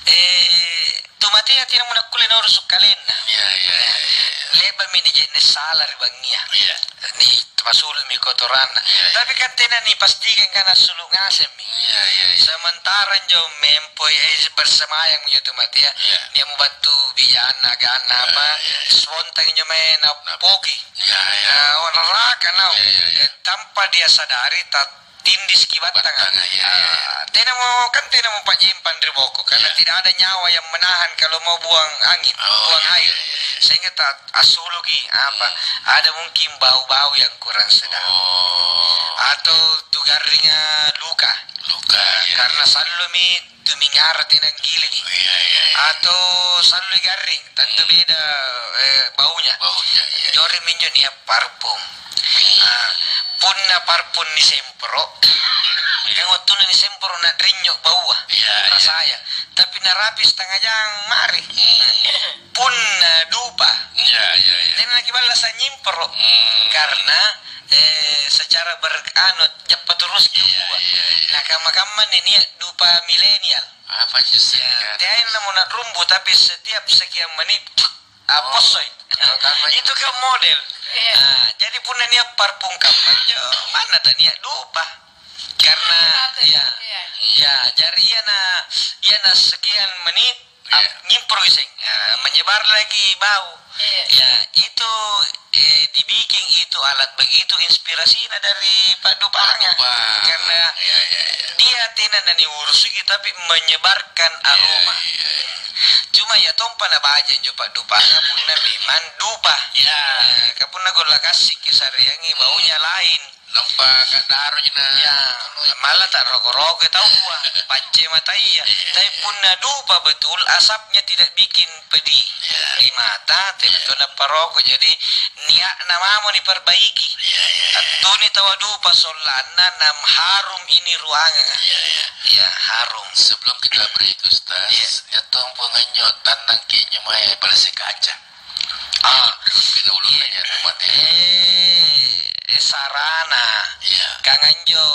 Eh, tu matea tena nakkulle naurusu' kalenna. Iya, iya, iya, iya. Le'ba'mi nije'ne' sala ri bangngia. Iya. Ni-, pasulu'mi kotoranna. Iya, iya. Tapi kan tena nipastikan kana assulu' ngasemmi. Iya, iya, iya. Sementara injo mempoi, eh, bersemayang injo tu matea, iya, nia' mubattu bijanna, aganna apa, iya, iya, spontan injo mae napoki. Iya, iya. Nah, oh, neraka nau. Iya, iya, iya. Eh, tanpa dia sadari, ta-, tindisiki battanga. Battanga, iya, iya, iya. Ah, tenamo, kan tenamo pajempang ri boko, karena, iya, tidak ada nyawa yang menahan kalau mau buang angin, oh, buang, iya, air. Iya, iya. Sehingga ta-, assuluki apa? Hmm. Ada mungkin bau-bau yang kurang sedap. Oh. Atau tu garringa luka. Luka, iya, karena, iya, sallomi tu mingara tena gilingi. Oh, iya, iya, iya. Atau sallo garring, tentu, hmm, beda, eh, baunya. Baunya, iya. Jari minjo nia' parfum. Hmm. Ah, punna parfum nisempro, kan wattunna nisempro na rinyo baua, iya, iya, rasaya. Tapi narapi setengah jang mari. Hmm. Punna dupa, iya, iya, iya, tena nakiballasa nyimpro. Hmm. Karena, eh, secara ber-, anu, cappa turuski, iya, bua. Iya, iya. Nah, kamma-kamma nia' dupa milenial. Apa sih? Ya, teainna mo na'rumbu, tapi setiap sekian menit, ah, possoi. Oh, kamma itu kan model. Iya. Ah, jadi punna nia' parfum kamma injo, manna tania dupa. Karena, iya, iya, jari iya na, iya na sekian menit, Iya. Nyimproki seng, ya, menyebar lagi bau. Iya. Ya, itu, eh, dibiking itu alat begitu inspirasinya dari Pak Dupanga. Wah. Karena iya, iya, iya, dia tena naniurusuki, tapi menyebarkan aroma. Iya, iya, iya. Cuma ya tompa nabaja injo Pak Dupanga punna memang dupa. Iya. Eh, ka punna golla kassiki sareangi baunya lain. Nampa ka'daro ji na. Ya, malah ta'roko-roko taua, pacce mataya. Iya. Tapi punna dupa betul, asapnya tidak bikin pedih. Iya. Ri mata, tena to napparoko. Jadi, niatna mamo niperbaiki. Iya, iya, iya. Attuni taua dupa sollanna nam harum ini ruangan. Iya, iya. Ya, harum. Sebelum kita break, Ustaz, iya, nyetong penganyo tannang kenyo mae balasi kaca. Ah, pinaullunna iya, iya, tu mate. Eh, eh, sarana. Iya. Kang anjo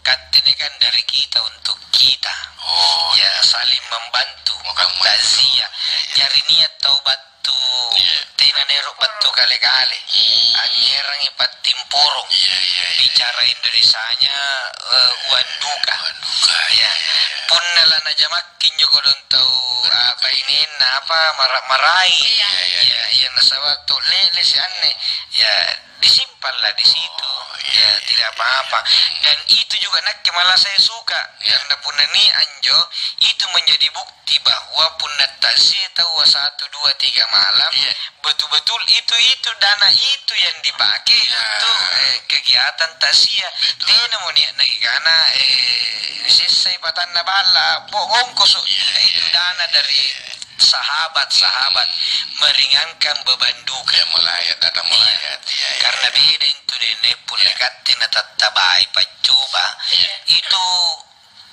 katte kan dari kita untuk kita. Oh, ya, iya, saling membantu. Bukan takziah. Iya, iya. Jari niat tau battu, iya, tena nero battu kale-kale. Hmm. Angngerangi pattimpurung. Iya, iya, iya. Bicara Indonesianya, eh, uang duka. Uang duka, iya, iya, iya. Punna lanajamak Kinjo kodong tau, ah, bainenna apa, mara-, maraeng. Iya. Iya, iya. Iya, iya, nasaba' to lele si anne. Ya, disimpanlah di situ. Oh, iya, iya, tidak apa-apa. Dan itu juga nakke malah saya suka. Iya. Karena punna ni anjo, itu menjadi bukti bahwa punna tasia taua satu, dua, tiga malam, iya, betul-betul itu, itu dana itu yang dipakai, iya, untuk, eh, kegiatan takziah. Betul. Tenamo nia' nakikana, eh, sessai patanna balla, bo-, ongkoso. Iya, itu, iya, dana dari, iya, sahabat-sahabat, iya, meringankan beban duka. Ya, melayat, datang, iya, melayat. Iya, iya. Karena beda itu, Nene, punna, iya, katte natattabai paccoba. Iya. Itu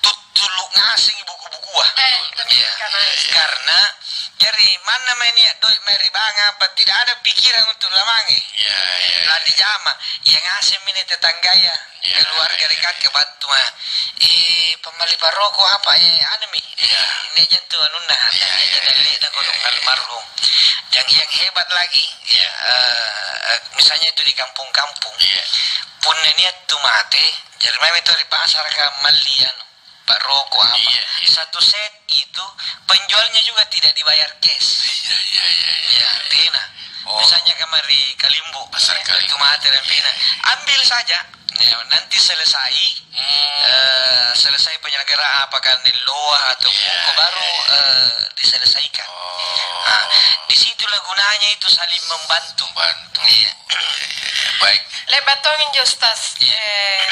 tuttulu' ngasengi buku-bukua. Eh, iya. Betul. Karena, jari manna mae nia' doi' mae ri bangnga, apa tidak ada pikiran untuk lamange. Iya, iya, iya. Lani jama, iya ngasemmi ni tetanggaya, iya, keluarga, iya, ri kakka battu mae. Eh, pammalli paroko apa? Eh, anumi. Eh, iya, nia' jantu anunna, iya, iya, iya, dalle'na kodong, iya, iya, almarhum. Yang, yang hebat lagi, iya, eh, eh, misalnya itu di kampung-kampung. Iya. Punna nia' tu mate, jari maemi to ri pasaraka malli anu, pa'roko apa. Iya, iya. Satu set itu penjualnya juga tidak dibayar cash. Iya, iya, iya, iya. Ya, tena. Oh. Misalnya kamari Kalimbo. Pasar Kalimbo. Itu mate dan pina. Iya. Ambil saja. Ya, nanti selesai, hmm, eh, selesai penyelenggaraan apakah niloa atau, iya, buku baru, iya, iya, eh, diselesaikan. Oh. Nah, disitulah gunanya itu saling membantu. Membantu. Iya. Iya, iya, iya. Baik. Le'ba' tongi injo, Ustaz. Iya. Eh,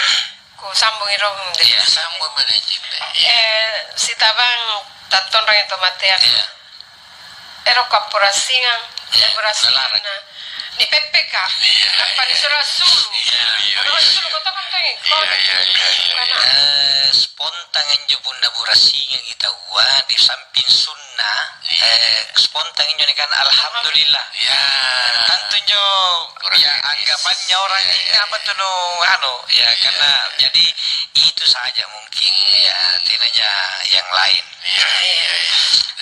Kusambungi rong, deh. Iya. Sambung mana, Cik, deh. Iya. Eh, sitabang tattonrong itu mateang. Iya. Ero' kappurasingang, iya, eh, purasingang lalarang. Nah, ni peppeka. Iya, iya. Apa disuruh sulu? Iya, iya, iya. Sulu kota kan pengen. Iya, iya, iya, iya. Karena eh, spontan injo punna purasingang kita ua di samping sun Nah, iya, eh, spontan injo nih kan, alhamdulillah. Iya. Tantu injo, ya, anggapannya orang, iya, ini, iya, apa tuh, no, anu, ya, iya, karena jadi itu saja mungkin, iya, tenanya yang lain. Iya, iya, iya.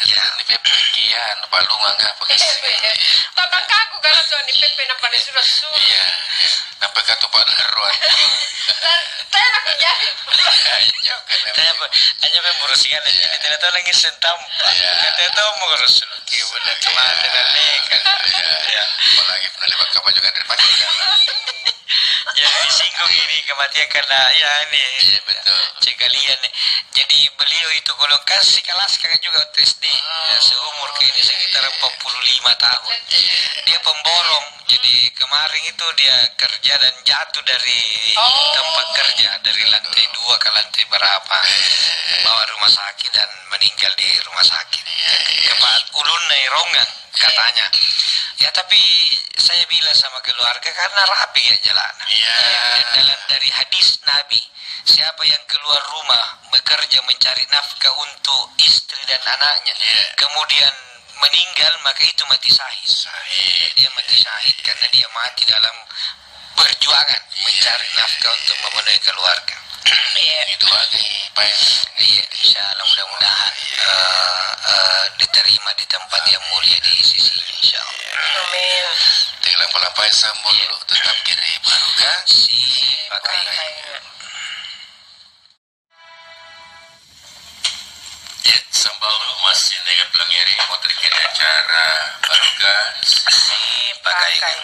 Iya. Ini pepekian, palungang apa, guys? Iya. Tabangkaku kalau tuh ni pepe nampak disuruh-suruh. Iya, iya. Nampak katu Pak Darwan. Tena kujari. Iya, kan. Tena apa? Hanya memang bersihkan aja. Iya. Kita tahu lagi sentam. Iya. Kata tahu mau Rasul. Oke, benar. Iya. Kemana dan lekan. Iya. Iya. Apalagi pernah lewat kapan juga dari pagi. Yang disinggung ini kematian karena, ya, ini. Iya, betul. Cek kalian nih. Jadi beliau itu kalau kasih kelas kakak juga waktu S D. Ah. Ya, seumur kayak ini sekitar empat puluh lima tahun. Iya. Dia pemborong. Jadi kemarin itu dia kerja dan jatuh dari, oh, tempat kerja, dari lantai dua ke lantai berapa. Bawa rumah sakit dan meninggal di rumah sakit. Iya, iya. Kepala ulunna ironggang katanya. Ya, tapi saya bilang sama keluarga karena rapi ya jalan. Iya. Dan dalam, dari hadis Nabi, siapa yang keluar rumah bekerja mencari nafkah untuk istri dan anaknya, iya, kemudian meninggal, maka itu mati syahid. Syahid. Dia mati syahid karena dia mati dalam perjuangan, iya, mencari nafkah untuk memenuhi keluarga. Iya. Itu lagi, Pak. Iya, insya Allah, mudah-mudahan, iya, eh, eh, diterima di tempat yang mulia di sisi, insya Allah. Amin. Tinggal lampai sambung, iya, dulu, tetap kiri, baru kan? Si pakai. Pakai. Iya, sambalu masih nega pelangeri motor kiri acara barukan si pakai. Pakai.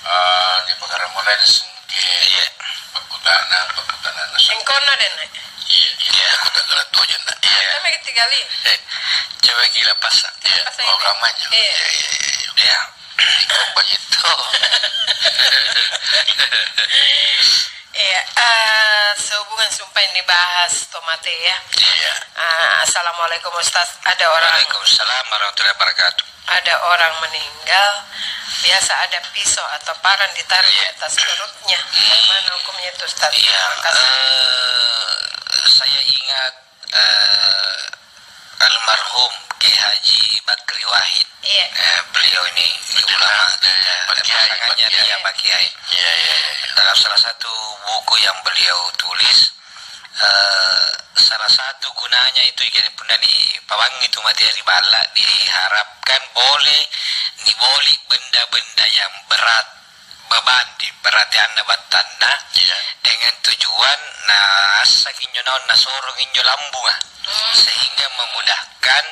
Ah, di pagara mulai di sungke. Iya. Pakutana, pakutana. Singkona deh, Nak. Iya, iya. Iya, aku tak gerak tuh aja, Nak. Iya. Kita lagi tiga kali. Eh, coba gila pasang. Iya, pasang oh, ini. Kamanya. Iya. Iya, iya, iya, iya. Iya. Di kompak itu. Iya, eh, sehubungan sumpah yang dibahas Tomate ya. Iya. Eh, assalamualaikum Ustaz. Ada orang Waalaikumsalam warahmatullahi wabarakatuh. Ada orang meninggal, biasa ada pisau atau parang ditaruh di Iya. atas perutnya. Hmm. Bagaimana hukumnya itu, Ustaz? Iya, Terima kasih. Eh, saya ingat eh, almarhum Kiai Haji Bakri Wahid. Iya. Eh, beliau ini ulama, eh, pasangannya dia Pak Kiai. Iya, iya, iya. Dalam salah satu buku yang beliau tulis, eh, salah satu gunanya itu jadi punna nipabangi tu mate ri balla, diharapkan boleh niboli benda-benda yang berat. Beban, di perhatianna battanna, Iya. dengan tujuan naassaki injo naung nasorong injo lambunga, Hmm. sehingga memudahkan,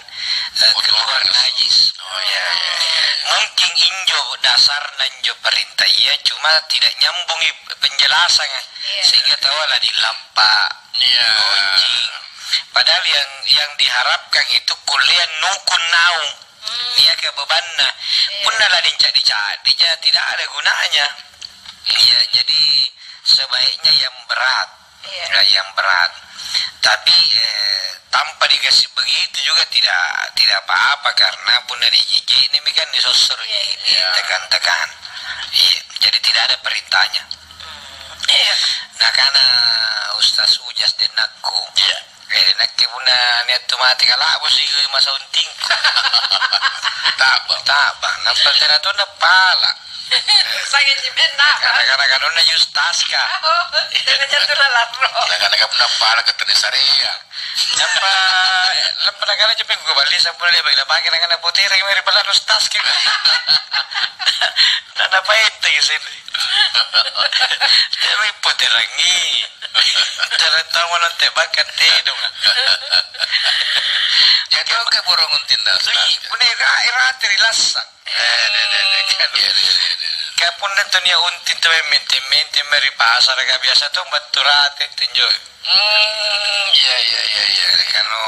eh, keluar najis. Oh, iya, iya, iya. Mungkin injo dasarna injo perintah iya, cuma tidak nyambungi penjelasanga, Iya. sehingga taua la dilampa, Iya. gonjing. Padahal yang, yang diharapkan itu kulleang nukun naung. Hmm. Niaka bebanna. Iya. Punna la dica'di-ca'dija, tidak ada gunanya. Iya, jadi sebaiknya yang berat. Iya. Ya, yang berat. Tapi, eh, tanpa dikasih begitu juga tidak, tidak apa-apa, karena punna nije'je'nemi kan nisossoro' Iya. ji, Iya. tekan-tekan. Iya, jadi tidak ada perintahnya. Hmm. Iya. Nakana Ustaz Ujas dennakku. Iya. Eh, nakke punna nia' tu mate kala'busi masa untingku. Ta'ba. Ta'ba. Nampa tena tonna pala. Sanging jimenna. Karena, karena kanonna Yustaska. Oh, tena jatu lalarro. Nakana punna pala ketene sarea. Nampa, nampa nakana jepe kuballi sampuna dia bagi lapake nakana poterang meri pala Yustaska. Nana paente sini. Tapi poterangi. Tena tau mo nante bakat tedong. Jadi oke burung untinna. Ih, punna ira-, irate ri lassang. Eh, deh, deh, deh, kan. Iya, deh, deh, deh. Ka punna tu nia' unting tu mente-mente mae ri pasara ka biasa tu battu rate tinjo. Hmm, iya, iya, iya, iya. Kanu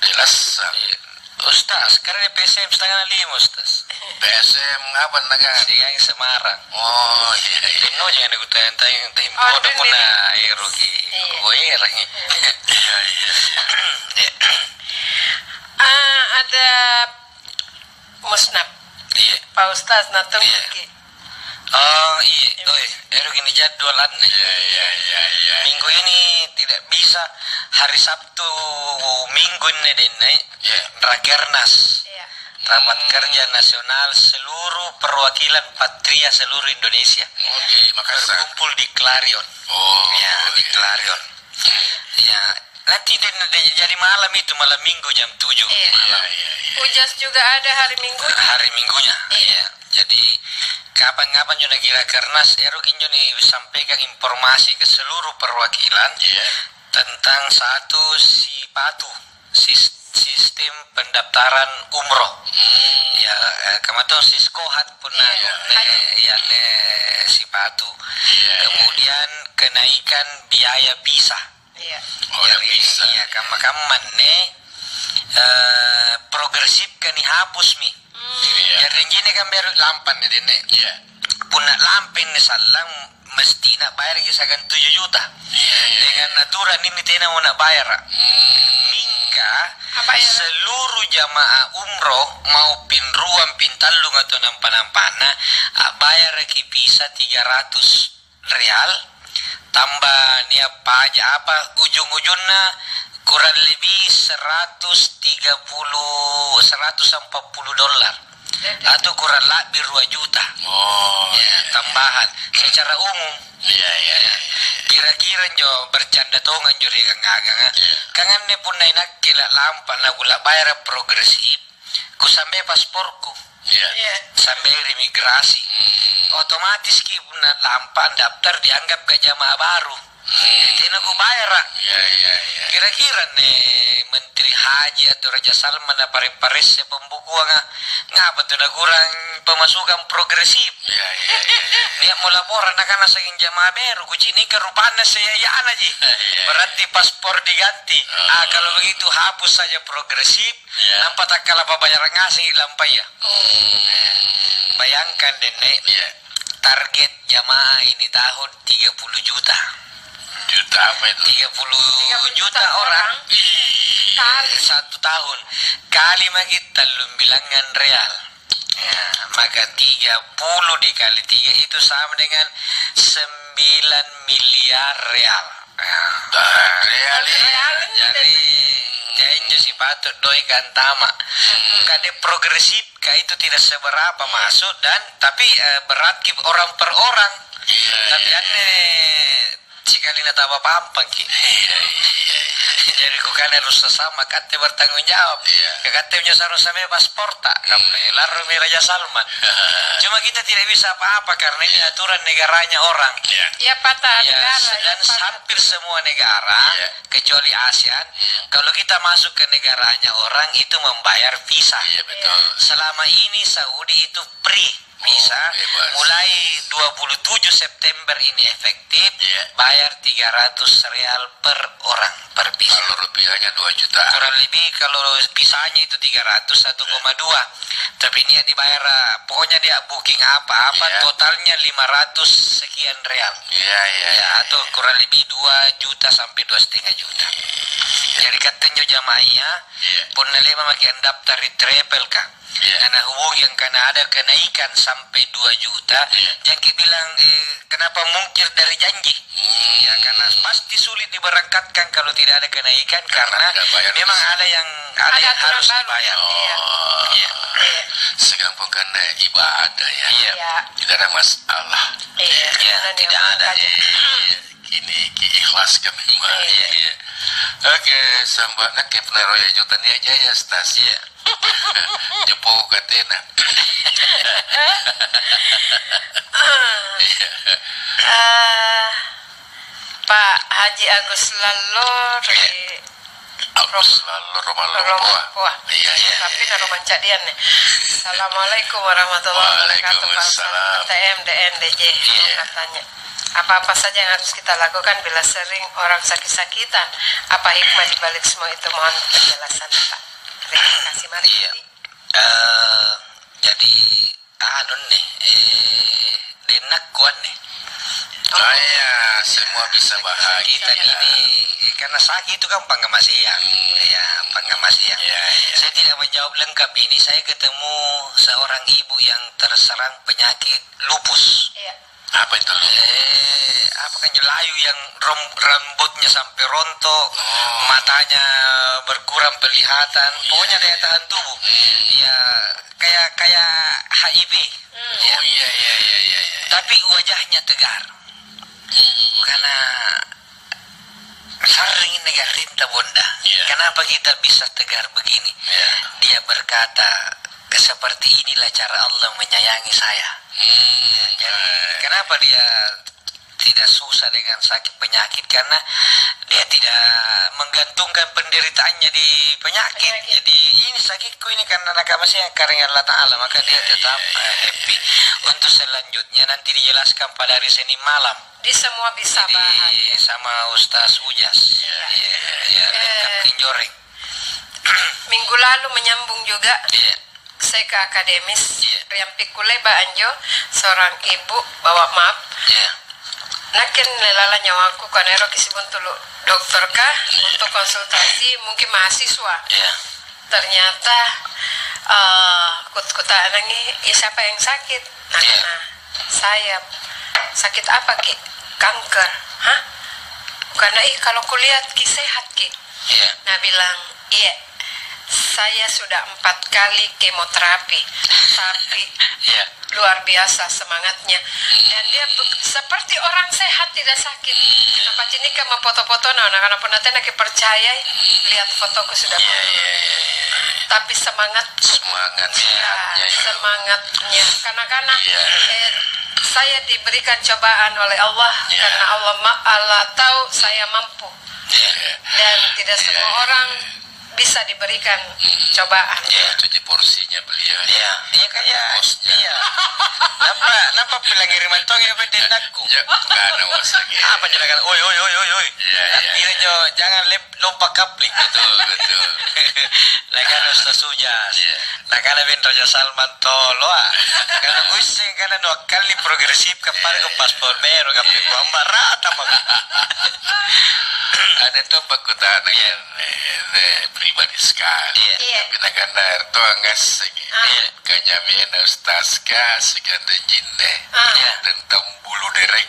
di lassang. Iya. Ustaz, karena P S M setengah lima, Ustaz. P S M apa naga? Siang Semarang. Oh, iya, iya. Lino jangan ikut tayang-tayang, tayang Oh, foto dulu pun nih. Nah, iya, Rocky. Iya. Gue erangi. Iya, iya, iya. Iya. Ah, ada Musnad. Iya. Pak Ustaz, nah, tunggu Iya. ki. Oh, iya. Oi, ero gini jadwalannya. Iya, iya, iya, iya. Minggu ini tidak bisa, hari Sabtu minggu ini deh, Nek. Iya. Rakernas. Iya. Rapat Hmm. Kerja Nasional seluruh perwakilan Patria seluruh Indonesia. Oh, di Makassar. Berkumpul di Clarion. Oh, Ya, di iya. Clarion. Ya, nanti deh, deh, jadi malam itu, malam minggu jam tujuh Iya. malam. Iya, iya, iya. Ujas juga ada hari Minggu. Hari Minggunya, Iya. iya. Jadi, kapan-kapan juga kira Kernas, ero injo nih sampaikan informasi ke seluruh perwakilan Iya. tentang satu sipatu, sis-, sistem pendaftaran umroh. Hmm. Ya, eh, kamato siskohat punna Iya. ne, ya, ne sipatu. Iya, iya. Kemudian kenaikan biaya visa. Iya. Oh, Jari, bisa. Iya, kamma-kamma anne, eh, progresif kan dihapus mi. Hmm. Iya. Jari anjene kan baru lampa ni denne. Iya. Punna lampa ni sallang, mestina bayarki sagang tuju juta. Iya, iya. Dengan aturan ini tena mo nabayara. Hmm. Mingka Apa ya? seluruh jamaah umroh mau pin ruang, pin tallung atau nampa-nampana, abbayaraki visa tiga ratus real, tambah nia' paja apa, ujung-ujungna kurang lebih seratus tiga puluh, seratus empat puluh dolar. Atau kurang lebih dua juta. Oh, Ya, iya. tambahan secara umum. Iya, iya, iya, iya. Kira-kira njo bercanda tonga njo ri gang-agang, ah. Iya. Kan anne punna inakke la lampa na kula bayar progresif, kusambe pasporku. Iya. Iya. Sambe ri imigrasi. Hmm. Otomatis ki punna lampa daftar dianggap ke jamaah baru. Tena kubayara. Iya, iya, iya. Kira-kira anne Menteri Haji atau Raja Salman na pare-paresse pembukuanga, ngapa tu nakurang pemasukan progresif? Iya, iya, iya, iya. Nia'mo laporan nakana saking jamaah beru, kucini'ka rupanna seyayanaji. Iya, iya. Berarti paspor diganti. Ah, kalau begitu hapus saja progresif, iya, nampa takkala pabayara ngaseng lampaya. Oh. Bayangkan deh, Nek. Iya. Target jamaah ini tahun tiga puluh juta. Juta apa itu? Tiga puluh juta orang. Ih. Kali. Satu tahun. Kali maki tallumbilangngang real. Ya, maka tiga puluh dikali tiga itu sama dengan sembilan miliar real. Ya. Real, iya. Real. Jadi, ya, injo sipatu doe kantama. Hmm. Kade progresif ka itu tidak seberapa masuk dan, tapi, eh, berat ki orang per orang. Iya, tapi iya, anne sikali nataba pampang ki. Iya, iya, iya. Jadi kukana harus sesama katte bertanggung jawab. Iya. Ka katte njo sarung same pasporta, kampe larromi Raja Salman. Cuma kita tidak bisa apa-apa karena ini aturan negaranya orang. Iya. Iya, patah. Iya, negara, se-, iya, dan patah. Hampir semua negara, iya, kecuali ASEAN, iya, kalau kita masuk ke negaranya orang itu membayar visa. Iya, betul. Iya. Selama ini Saudi itu free visa. Oh, bebas. Mulai dua puluh tujuh September ini efektif, iya, bayar tiga ratus real per orang, per visa. Kalau rupiahnya dua juta. Kurang lebih kalau visanya itu tiga ratus, satu koma dua. Tapi ini yang dibayar, eh, pokoknya dia booking apa-apa, iya, totalnya lima ratus sekian real. Iya, iya, iya, atau, iya, kurang lebih dua juta sampai dua setengah juta. Iya. Jadi katte njo jamaah iya, iya, punna le'ba' maki andaftar ri travel ka. Iya. Nah, nahubungi angkana ada kenaikan sampai dua juta, iya, jangki bilang, eh, kenapa mungkir dari janji? Hmm. Ya, karena pasti sulit diberangkatkan kalau tidak ada kenaikan, karena, karena nggak bayar memang visa. Ada yang, ada yang harus dibayar. Ada aturan baru. Oh. Iya. Iya. Segampang karena ibadah, ya. Iya. Iya. Tidak ada masalah. Iya. Iya, dan tidak ada, iya. Iya. Kini ki ikhlas ka memang. Iya. Iya. Oke, sambat nakke punna roya juta nia jaya stas. Iya. Jepo katena. Iya. Eh, Pak Haji Agus Lallo ri Agus Lallo Romang Lompoa. Romang Lompoa. Iya, iya. Tapi na Romang Cadian nih. Assalamualaikum warahmatullahi wabarakatuh, Pak Ustaz. Waalaikumsalam. T M, D N, D J, iya, katanya. Apa-apa saja yang harus kita lakukan bila sering orang sakit-sakitan? Apa hikmah di balik semua itu? Mohon penjelasan, Pak. Terima kasih. Mari. Iya. Eh, jadi, anu nih, eh, denakku anne. Oh iya, semua bisa bahagia. Kita ini, eh, karena sakit itu kan pangngamaseang. Hmm. Ya, pangngamaseang. Iya, iya. Saya tidak menjawab lengkap ini. Saya ketemu seorang ibu yang terserang penyakit lupus. Iya. Apa itu? Eh, apa kan, layu yang rom-, rambutnya sampai rontok, oh, matanya berkurang penglihatan, iya, pokoknya daya tahan tubuh. Hmm. Ya, kayak, kayak H I V. Hmm. Ya. Oh, iya, iya, iya, iya, iya. Tapi wajahnya tegar. Hmm. Karena sering negarinta bonda. Iya. Kenapa kita bisa tegar begini? Iya. Dia berkata, "Seperti inilah cara Allah menyayangi saya." Hmm. Jadi, eh, kenapa dia tidak susah dengan sakit penyakit? Karena dia tidak menggantungkan penderitaannya di penyakit. Penyakit. Jadi, "Ini sakitku ini karena nakamaseang karena Allah Ta'ala," maka dia, iya, tetap, iya, iya, eh, happy. Iya. Untuk selanjutnya nanti dijelaskan pada hari Senin malam. Di semua bisa. Jadi, bahagia. Sama Ustaz Ujas. Iya. Iya, iya, iya. Eh, lengkap kinjoreng. Minggu lalu menyambung juga. Iya. Saya ke akademis. Iya. Ri ampikku le'ba' anjo, seorang ibu bawa map. Iya. Nakke anne lalang nyawaku, kanaero kisibuntulu dokter kah, iya, untuk konsultasi, mungkin mahasiswa. Iya. Ternyata, eh, kut-, kuta'nangi, "Eh, siapa yang sakit?" Nah, iya, nah, "Saya." "Sakit apa ki?" "Kanker." "Hah?" Karena, "Ih, kalau kulihat ki sehat ki." Iya. Nah, bilang, "Iya, saya sudah empat kali kemoterapi, tapi, iya, luar biasa semangatnya." Dan dia be-, seperti orang sehat, tidak sakit. Hmm. Napacinikang ma foto-fotona, nah, karena punna tenaki percayai, lihat fotoku sudah. Iya, iya, iya, iya. Tapi semangat. Semangat, iya, sehatnya itu. Semangatnya. Karena, karena, iya, eh, Saya diberikan cobaan oleh Allah. Iya. Karena Allah ma-, Allah tahu saya mampu. Iya. Dan tidak semua orang bisa diberikan cobaan. Iya. Itu ji porsinya beliau. Iya. Iya, kayak, bosnya. Iya. Nampa, nampa pelangiriman tong ya, bede nakku. Ya, bukan, bos, lagi. Apa juragan? Oi, oi, oi, oi, oi. Iya, iya. Iya, jo, jangan lep-, lompat kapling. Betul, betul. Nakana Ustaz Ujas. Iya. Nakana Bin Raja Salman, "Toloa." Karena kuisseng kana nuakkalli progresif, kan pada paspor baru, kan, iya, rata mako. Ada tuh perkataan, iya, yang, eh, eh, pribadi sekali. Iya. Iya. Tapi nakana to angaseng. Ah. Iya. Kanyamena Ustaz ka, siganda jinne. Ah. Iya. Tentang bulu derek.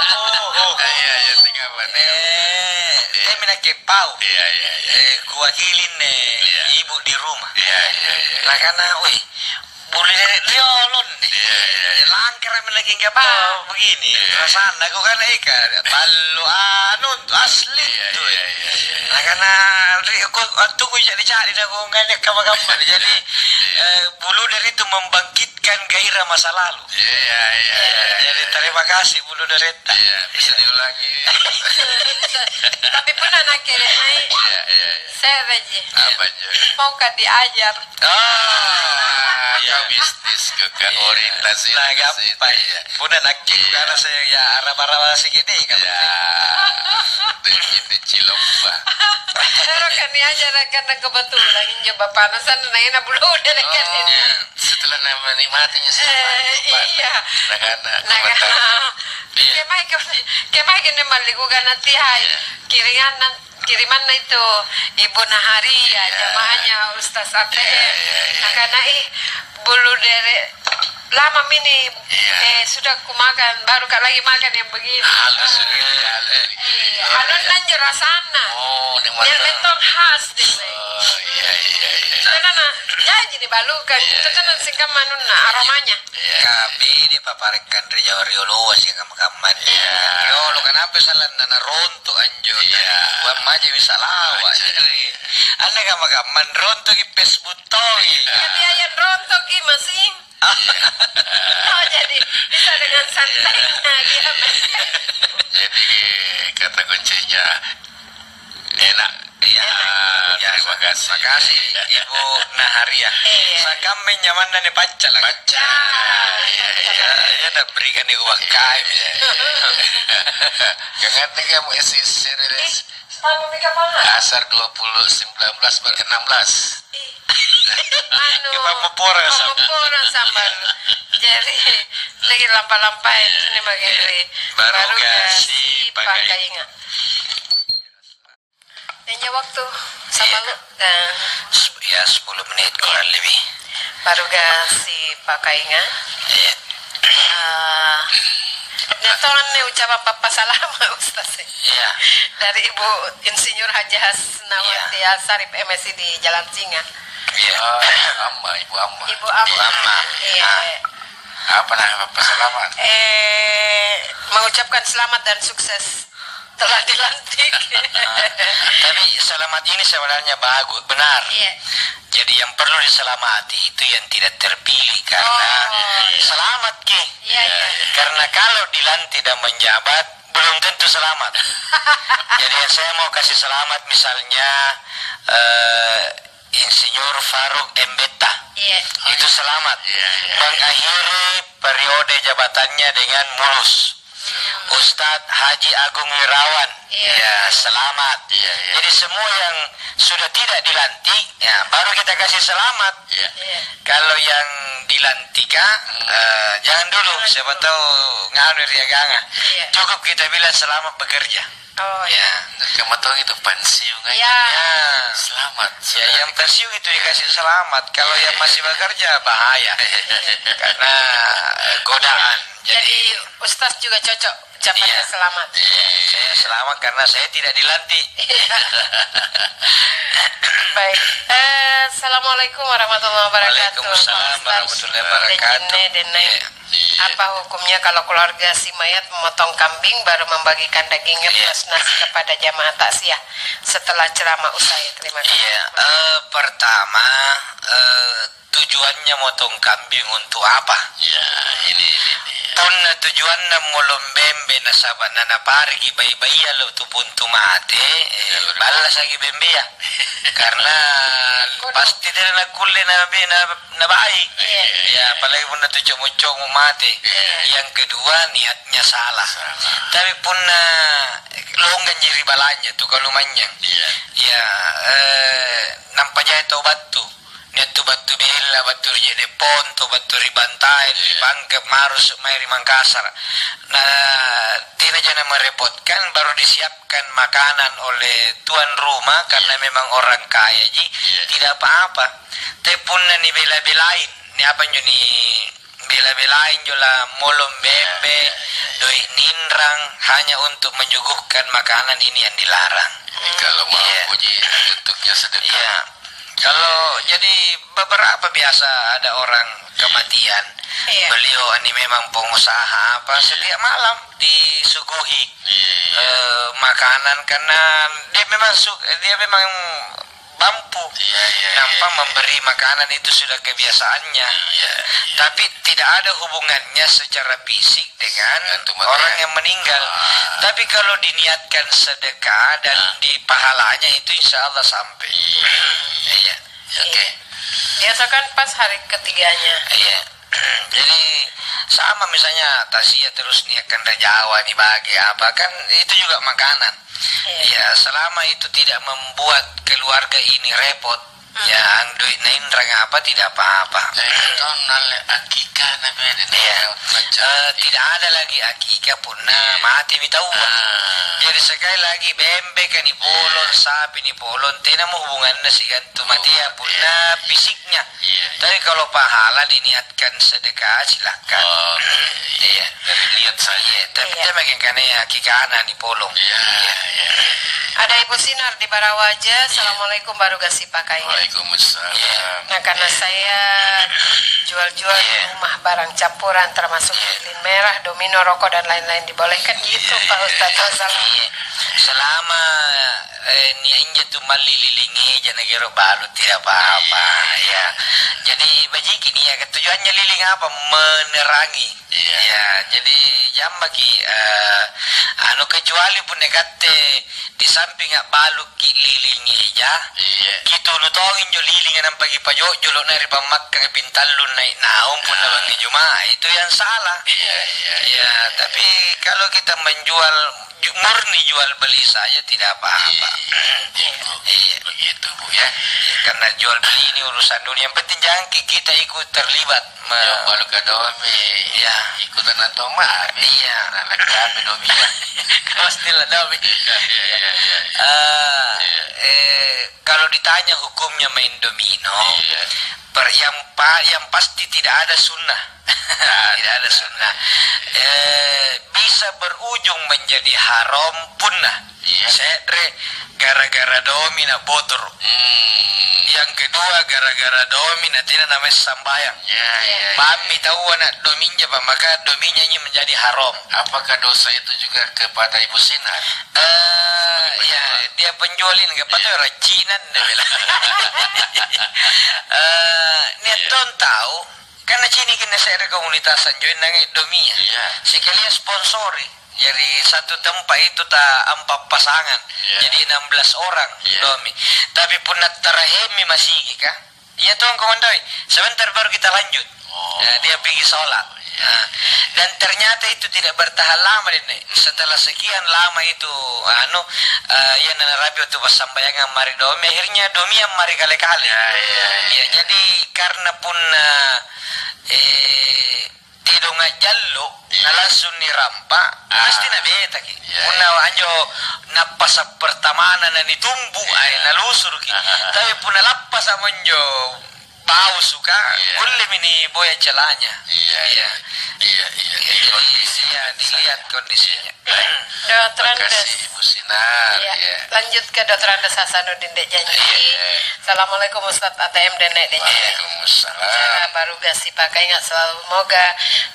Oh, oh, oh. Iya, iya, tinggal mana? Eh, iya. Temi nakke pau. Iya, iya, iya. Eh, kuwakilinne, iya, ibu di rumah. Iya, iya, iya. Nakana, "Wih, bulu derek riolon nih." Iya, iya, iya. Ya, langkara mi lagi nggak pau begini. Iya. Perasaan aku kan, eh, ka-, ballo anu, asli. Iya, tuh. Iya, iya, iya. Nakana, "Ri, aku, aku tunggu jadi-jadi, aku nggak kamma-kamma." Jadi, iya, eh, bulu dari itu membangkit kan gairah masa lalu. Iya, iya, iya, iya. Jadi, terima kasih, Bulu Doretta. Iya, bisa diulangi. Tapi pernah nakke deh, Mai. Iya, iya, iya. Saya aja. Apa aja? Mau kan diajar. Ah, iya. Kau bisnis ke, ke orientasi. Nah, ke situ, gampang. Iya. Pernah nakke, iya, karena saya ya araba-araba sedikit nih, kan. Iya. Itu cilok, Pak. Baru kan diajar, karena kebetulan injo bapakna sana, nah, enak Bulu Doretta kan. Oh. Iya. Setelah na-, menikmatinya, eh, iya. Nakana, nakana, iya. Kemae, kemae, kemae kene malli kugana tihai. Iya. Kirimanna, kirimanna itu Ibu Naharia, iya, jamaahnya Ustaz A T M. Iya, iya, iya. Nakana, "Ih, bulu dere, lama mini, iya, eh, sudah kumakan, baru ka lagi makan yang begini." Halus, iya, iya. Iya, halus nanjo rasanna. Oh, nikmat. Dia mentong khas deh. Oh, iya, iya, iya. Tenana, janji dibalukan. Iya, itu tenang, iya, singkamma anunna, aromanya. Iya. Kami dipaparekkan ri Jawa rioloa sikamma-kamma. Iya. Riolo, kenapa salanna naronto' anjo? Iya. Buat maja bisa lawa. Maja. Jadi, anne kamma-kamma rontoki Facebook tongi. Iya. Iya, iya, rontoki masing. Oh, jadi bisa dengan santainya, gitu. Jadi, kata kuncinya, enak. Iya. Enak. Iya, terima kasih. Makasih, Ibu Naharia. Iya. Sakamma nyamanna ni pacca lagi. Pacca. Iya, iya. Iya, iya, nak berikan ni uang kayu. Iya, iya. Jangan ni kamu isi serius. Ih, apa mereka paham? Dasar dua puluh sembilan belas per enam belas. Ih. Anu, pamopporang sambal. Pamopporang sambal. Jadi, lagi lampa-lampai ini bagian dari baruga si pakainga. Injo waktu sama lu, eh. Sep-, ya, sepuluh menit kurang lebih. Baruga si pakainga. Iya. Eh, nah, tolong nih ucapan pappasalama, Ustaz. Iya. Dari Ibu Insinyur Haji Hasnawati, iya, Asarip, M Si di Jalan Singa. Iya. Oh, Amma, Ibu Amma. Ibu Amma. Ibu Amma. Iya. Ah. Apa nah, Bapak selamat? Eh, mengucapkan selamat dan sukses telah dilantik. Tapi selamat ini sebenarnya bagus, benar. Iya. Jadi yang perlu diselamati itu yang tidak terpilih karena, oh, iya, selamat ki. Iya, iya. Karena kalau dilantik dan menjabat, belum tentu selamat. Jadi, yang saya mau kasih selamat, misalnya, eh, Insinyur Faruk M Betta. Iya. Itu selamat. Iya, iya. Mengakhiri periode jabatannya dengan mulus. Hmm. Ustadz Haji Agung Wirawan. Iya. Ya, selamat. Iya, iya. Jadi, semua yang sudah tidak dilantik, ya, baru kita kasih selamat. Iya. Iya. Kalau yang dilantika, eh, jangan dulu, siapa tahu nganu ri aganga. Iya. Cukup kita bilang, "Selamat bekerja." Oh, iya. Ya. Kamu tahu itu pensiun aja. Iya. Ya. Selamat, ya, sudah yang pensiun itu dikasih selamat. Kalau yang masih bekerja, bahaya. Iya. Karena godaan. Jadi, jadi, Ustaz juga cocok ucapannya, iya, selamat. Iya, saya selamat karena saya tidak dilantik. Baik. Eh, assalamualaikum warahmatullahi wabarakatuh. Waalaikumsalam warahmatullahi wabarakatuh. Pak Ustaz. Dejinne, Denai. Iya. Apa hukumnya kalau keluarga si mayat memotong kambing baru membagikan dagingnya plus nasi kepada jamaah takziah setelah ceramah usai? Terima kasih. Iya, eh, pertama, eh, tujuannya motong kambing untuk apa? Ya, ini, ini, ini. Punna tujuanna molong bembe nasaba' nanapariki bai-baia lo tu buntu mate, eh, ballasaki bembea. Karena pasti tena nakkulle nabe-, na-, nabai. Iya. Ya, apalagi punna tu como-como mate. Iya. Yang kedua, niatnya salah. Salah. Tapi punna longganji ri balanja tu kalumanynyang. Iya. Ya, eh, nampa jai tau battu. Nia' tu battu Bella, battu ri Je'ne' Ponto, battu ri Bantaeng, ri Bangka, marusu' mae ri Mangkasara'. Na tenaja namerepotkan, baru disiapkan makanan oleh tuan rumah karena memang orang kayaji, tidak apa-apa. Tapi punna nibela-belain, ni apa injo ni bela-belain jola molong bembe, doi' ninrang hanya untuk menyuguhkan makanan, ini yang dilarang. Jadi kalau mau puji bentuknya sedekah. Iya. Kalau jadi beberapa biasa ada orang kematian, beliau ini memang pengusaha apa, setiap malam disuguhi, eh, makanan karena dia memang su-, dia memang mampu. Iya, iya, nampa memberi makanan itu sudah kebiasaannya. Iya, iya. Tapi tidak ada hubungannya secara fisik dengan orang yang meninggal. Ah. Tapi kalau diniatkan sedekah dan di pahalanya itu insya Allah sampai. Iya. Iya. Oke. Biasa kan pas hari ketiganya. Iya. Jadi sama misalnya takziah terus niatkan rajawa nih bagi apa kan itu juga makanan. Iya. Ya, selama itu tidak membuat keluarga ini repot, ya, anu doi' nainrang apa, tidak apa-apa. Jadi, tong nalle akikana bede, iya. Eh, tidak ada lagi akikah punna mati mi taua. Ah. Jadi, sekali lagi, bembe ka ni polong, sapi ni polong, tenamo hubunganna sigantu matia punna fisiknya. Iya, iya. Tapi kalau pahala diniatkan sedekah, silakan. Oh, iya. Iya. Dari niat saja. Iya, tapi dia makin kane akikana ni polong. Iya, iya, iya. Ada Ibu Sinar di Barawaja. Iya. Assalamualaikum, baru gasi pakai. Waalaikumsalam. Iya. Nah, karena saya jual-jual di rumah barang campuran, termasuk lilin merah, domino, rokok, dan lain-lain, dibolehkan gitu, Pak Ustadz? Iya. Selama, eh, nia' injo tu malli liling eja nagero balu, tidak apa-apa, ya. Jadi, bajiki nia' tujuannya liling apa? Menerangi. Iya. Ya, jadi jammaki, eh, anu, kecuali punna katte di samping a'balukki liling eja, iya, kitunu tongi injo lilinga nampa kipajojolo' nai ri pammakkanga pintallung nai' naung punna bangngi Juma'a, itu yang salah. Iya, iya, iya. Ya, tapi kalau kita menjual ju-, murni jual beli saja tidak apa-apa. Iya, iya, iya. Iya. Begitu, Bu, ya. Iya, karena jual beli ini urusan dunia. Yang penting jangan ki-, kita ikut terlibat. Ma- Yo, balu ka domi. Iya. Ikutan atau mami. Iya. Nah, lagi apa domi? Pastilah domi. Iya, iya, iya, iya. Eh, iya. Eh, kalau ditanya hukumnya main domino, iya, per-, yang pa-, yang pasti tidak ada sunnah. Tidak ada sunnah. Eh, bisa berujung menjadi haram punna. Iya. Se're gara-gara domi na botor. Hmm. Yang kedua gara-gara domi na tena namai sambayang. Iya, iya, iya. Bammi taua na dominja, pa maka dominya ini menjadi haram. Apakah dosa itu juga kepada Ibu Sinar? Eh, ya, dia penjual ini, nggak patut racinan, dia bilang. Eh, niat tong tahu, karena cini kena se're komunitas anjoin nangi domi ya. Iya. Sekalian sponsori. Jadi satu tempat itu ta empat pasangan. Iya. Jadi enam belas orang domi. Tapi punna tarahemi masigi ka? Iya tong komandoi. Sebentar baru kita lanjut. Oh. Nah, dia pergi sholat. Iya. Nah, dan ternyata itu tidak bertahan lama, Denne. Setelah sekian lama itu, anu, eh, yang nanarapi waktu passambayangan mari domi, akhirnya domi yang mari kale-kale. Iya, iya, iya. Ya, jadi karena punna, eh, tedong a'jallo, iya, na langsung nirampa, ah, pasti nabetaki. Iya, punna, iya, anjo nappasa pertamana na nitumbu, iya, ai nalusuruki. Tapi punna lappasamo anjo bausu, Ka, iya, kullemi niboya celanya. Iya, iya. Iya, iya. Iya, jadi, kondisi, iya, dilihat kondisinya. Baik. Dokter Andes. Makasih, Ibu Sinar. Iya. Iya. Lanjut ke Dokter Andes Hasanuddin Dek Janji. Iya. Assalamualaikum Ustaz A T M dan Nek Dek Janji. Waalaikumsalam. Saya baru gasi pakai, ingat selalu, semoga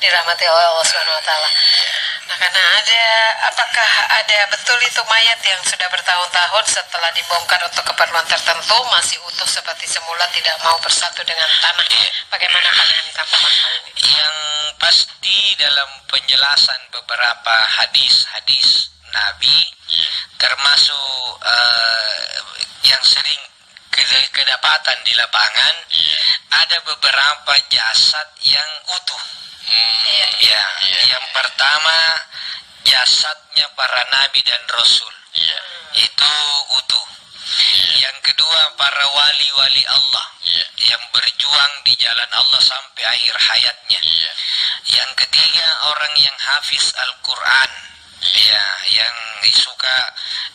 dirahmati oleh Allah Subhanahu wa Ta'ala. Iya. Nah, karena ada, apakah ada betul itu mayat yang sudah bertahun-tahun setelah dibongkar untuk keperluan tertentu masih utuh seperti semula, tidak mau bersatu dengan tanah? Iya. Bagaimana pandangan Kamu tentang hal ini? Yang pasti, dalam penjelasan beberapa hadis-hadis Nabi, iya, termasuk, eh, yang sering keda-, kedapatan di lapangan, iya, ada beberapa jasad yang utuh. Hmm. Iya. Ya, iya, yang, iya, pertama, jasadnya para nabi dan rasul. Iya. Itu utuh. Iya. Yang kedua, para wali-wali Allah, iya, yang berjuang di jalan Allah sampai akhir hayatnya. Iya. Yang ketiga, orang yang hafiz Al-Quran. Iya. Ya, yang suka,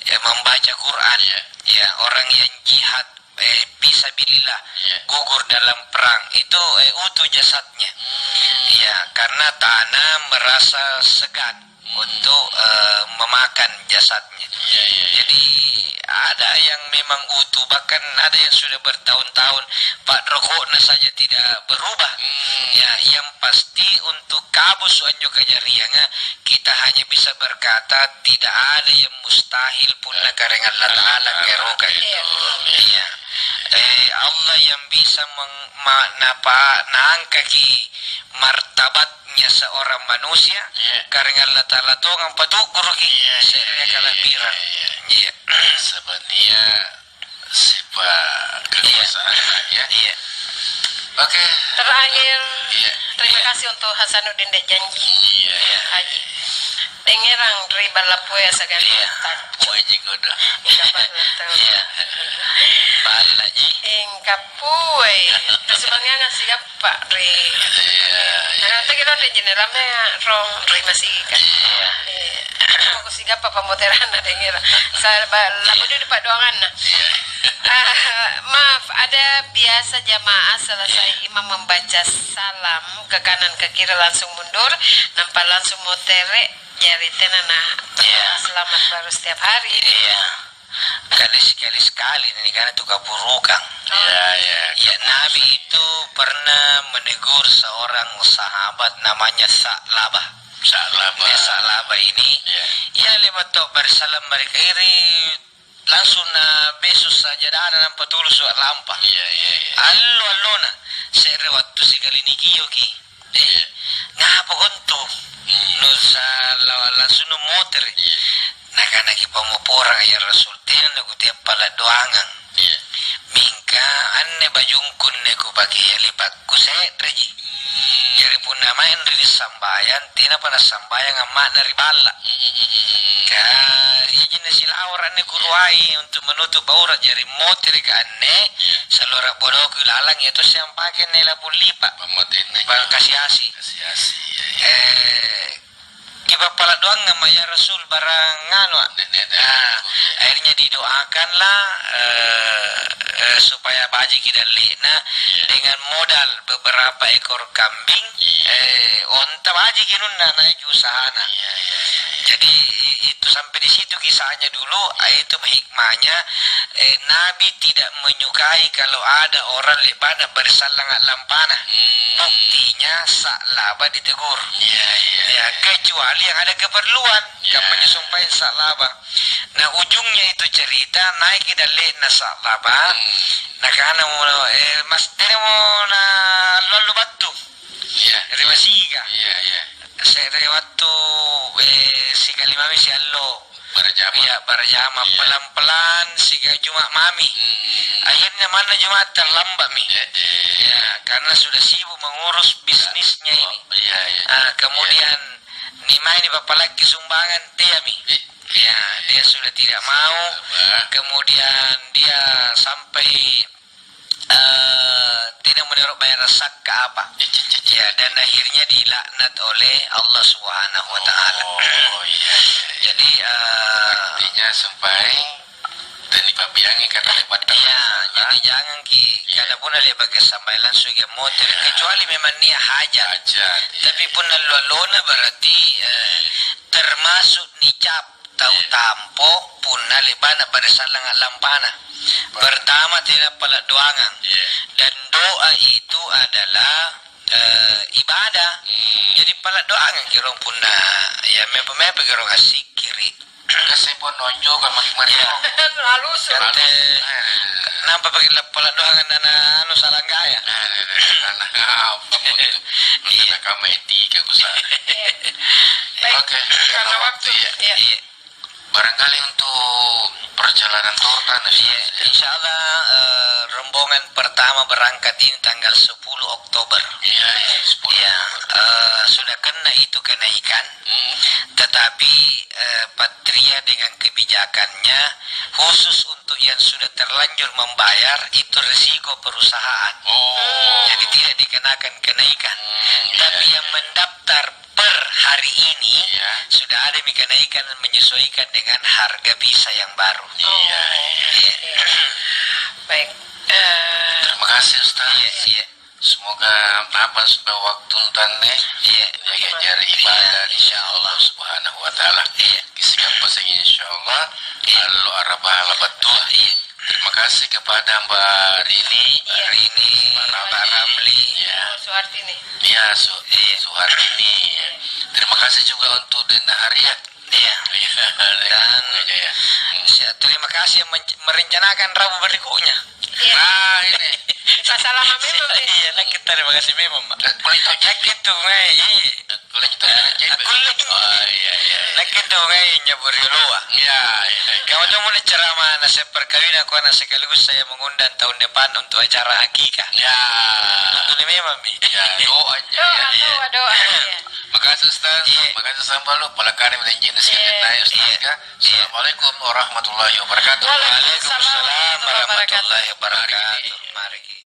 ya, membaca Quran. Iya. Ya, orang yang jihad, eh, fisabilillah, iya, gugur dalam perang. Itu, eh, utuh jasadnya. Hmm. Ya, karena tanah merasa segan untuk, eh, memakan jasadnya. Iya, iya, iya. Jadi, ada yang memang utuh, bahkan ada yang sudah bertahun-tahun, Pak, rokoknya saja tidak berubah. Hmm. Ya, yang pasti untuk kabus anjo kajarianga, kita hanya bisa berkata, tidak ada yang mustahil punna karaeng Allata'ala, iya, kaerokan. Iya. Iya. Eh, Allah yang bisa meng-, ma-, napa-, naangkaki martabatnya seorang manusia, iya, karaeng Allata'ala tongang patu'guruki, iya, iya, se'rea, iya, kala'birang. Iya, iya. Iya. Sabania sipa, iya, kekuasaan, ya. Iya. Oke. Terakhir, iya, terima, iya, kasih untuk Hasanuddin Dek Janji. Iya, iya. Haji. Dengerang ri balla' puaya sagala, iya, tancu. Puaji kodo. Iya, balla' tau. Iya. Balla' ji. Engka puai. Terus bangangan siap Pak, ri. Iya, iya. Nah, tegi rong ri jendela mea, rong ri masika. Iya. Iya. Poko sigappa pammoteranna, dengera. Sa-, ba-, iya, labu dulu paddoanganna. Iya. Ah, maaf, ada biasa jamaah selesai, iya, imam membaca salam ke kanan ke kiri langsung mundur, nampa langsung motere, jari tena na, iya, selamat baru setiap hari. Iya. Kan sikali-sikali nih, karena itu kaburukang. Iya, iya. Ya, Nabi itu pernah menegur seorang sahabat namanya Sa'labah. Sa'labah. Ya, Sa'labah ini, iya, ya, lewat to bersalam mereka iri, langsung na besu sajadana nampa tulusu lampa. Iya, iya, iya. Allo-allona, se're wattu sikali nikioki. Eh, ngapa kontu? Hmm. Nusa-, la-, langsung numotere. Iya. Nakanaki pammoporang, "Ya Rasul, tena nakutea pala' doangang. Iya. Mingka anne bajungku anne kupakea lipakku se'reji. Hmm. Jari punna maeng ri sambayang, tenapa nassambayang amma'na ri balla'." Hmm, hmm, hmm, hmm. Ka iajinna silawara' anne kuruai untuk menutup aurat, jari motereka anne, iya, salora' bodoku ilalang, iya tosse ampake anne lapung lipa'. Pammotenna. Pakasi-asi. Kasi-asi, iya, iya. Eh, kipappala' doangamma, ya Rasul, barang anu, ah. Nenek, nenek. Nah, akhirnya didoakanlah, eh, eh, supaya bajiki dalle'na, iya, dengan modal beberapa ekor kambing, iya, eh, onta bajiki anunna, naiki usahana. Iya, iya, iya, iya. Jadi, i-, itu sampai di situ kisahnya dulu, ah, itu hikmahnya, eh, Nabi tidak menyukai kalau ada orang le'ba'na bersallanga lampana. Hmm. Buktinya Sa'labah ditegur. Iya, iya, ya, iya, kecuali yang ada keperluan. Iya. Kampanye sumpaeng Sa'labah. Nah, ujungnya itu cerita, naiki dalle'na Sa'labah. Hmm. Nakanamo, eh, "Mas, tenamo na allo-allo battu." Iya, ri masiga. Iya, iya. Se're wattu, eh, sikali mami siallo. Barajama. Iya, barajama. Iya. Pelan-pelan, siga Juma' mami. Hmm. Akhirnya manna Juma' terlambatmi. Iya, iya. Ya, karena sudah sibuk mengurus bisnisnya ini. Oh, iya, iya. Ah, kemudian, iya, ni mae nipappalaki sumbangan, teami. Iya. Ya, dia sudah tidak mau. Apa? Kemudian dia sampai eh, tidak menurut bayar zakat apa. Ya, dan akhirnya dilaknat oleh Allah Subhanahu wa Ta'ala. Oh, iya, iya, iya. Jadi, eh, artinya sampai Dan dipabbiangi karena le'ba' Iya, tanggal jadi sana. Janganki, Iya. Kada punna le'baki sambayang langsung ki ammotere', Iya. Kecuali memang nia' hajat. Hajat, iya. Tapi punna allo-allona berarti, eh, termasuk nicap tau Iya. tampo punna le'ba'na pada sallang a'lampana. Betul. Pertama, tena pala' doangang. Iya. Dan doa itu adalah, eh, ibadah. Hmm. Jadi pala' doangang ki rong punna, ya, mepa-mepa ki rong assikkiri'. Kasi pun nonjo kan maki-maki. Iya. Halus. Kante, Eh. nampa pake lappa la doang na, na, anu, salanggaya. Eh, eh, eh, eh, apa begitu? Iya. Kena kama etika, ku sa. Iya. Baik, Oke, karena karena waktu, waktu, ya. Iya. Iya. Barangkali untuk perjalanan tour kan, Ustaz, Iya, ya? Insya Allah, eh, rombongan pertama berangkat ini tanggal sepuluh Oktober. Iya, iya, sepuluh Iya, Oktober. Eh, sudah kena itu kenaikan. Hmm. Tetapi, eh, Patria dengan kebijakannya, khusus untuk yang sudah terlanjur membayar, itu risiko perusahaan. Oh. Jadi tidak dikenakan kenaikan. Hmm, iya, Tapi yang iya. mendaftar per hari ini, Iya. sudah ada mi kenaikan menyesuaikan dengan harga visa yang baru. Iya, iya. Iya. Baik. Eh, Terima kasih, Ustaz. Iya, iya. Semoga apa sudah waktu tanne Iya. Jaga-jaga ibadah Iya, di insya Allah. Allah Subhanahu wa Ta'ala. Iya. Kisikap pasang insya Allah Iya. Allo araba labattua. Iya. Terima kasih kepada Mbak Rini, Iya. Rini, Mbak Ramli. Mbak Ramli. Ya. Oh, Suhartini. Ya, Su Iya. Suhartini. Ya. Terima kasih juga untuk Denda Haria. Iya. Iya, Dan Jaya. Hmm. siap, terima kasih yang men- merencanakan Rabu berikutnya. Iya. Nah, ini. Masalah memang, Iya, nakke terima kasih memang, Mak. Kulit tojek. Nakke tu ngai, iya. Kulit tojek. Aku lagi. Oh, iya, iya, iya. Nakke tu ngai nyabu rioloa. Iya, iya. Kamu tu mulai ceramah nasib perkawinan, aku anak sekaligus saya mengundang tahun depan untuk acara akikah. Ya. Untuk ni memang, Mi. Ya, doa aja, Doa, ya. doa, doa. Iya. Makasih, Ustaz. Iya. Makasih, Ustaz Balu. Palakani minta izin sekalian Iya. naik, Ustaz, Iya. ya. Iya. Assalamualaikum warahmatullahi wabarakatuh. Waalaikumsalam warahmatullahi wabarakatuh. Mari.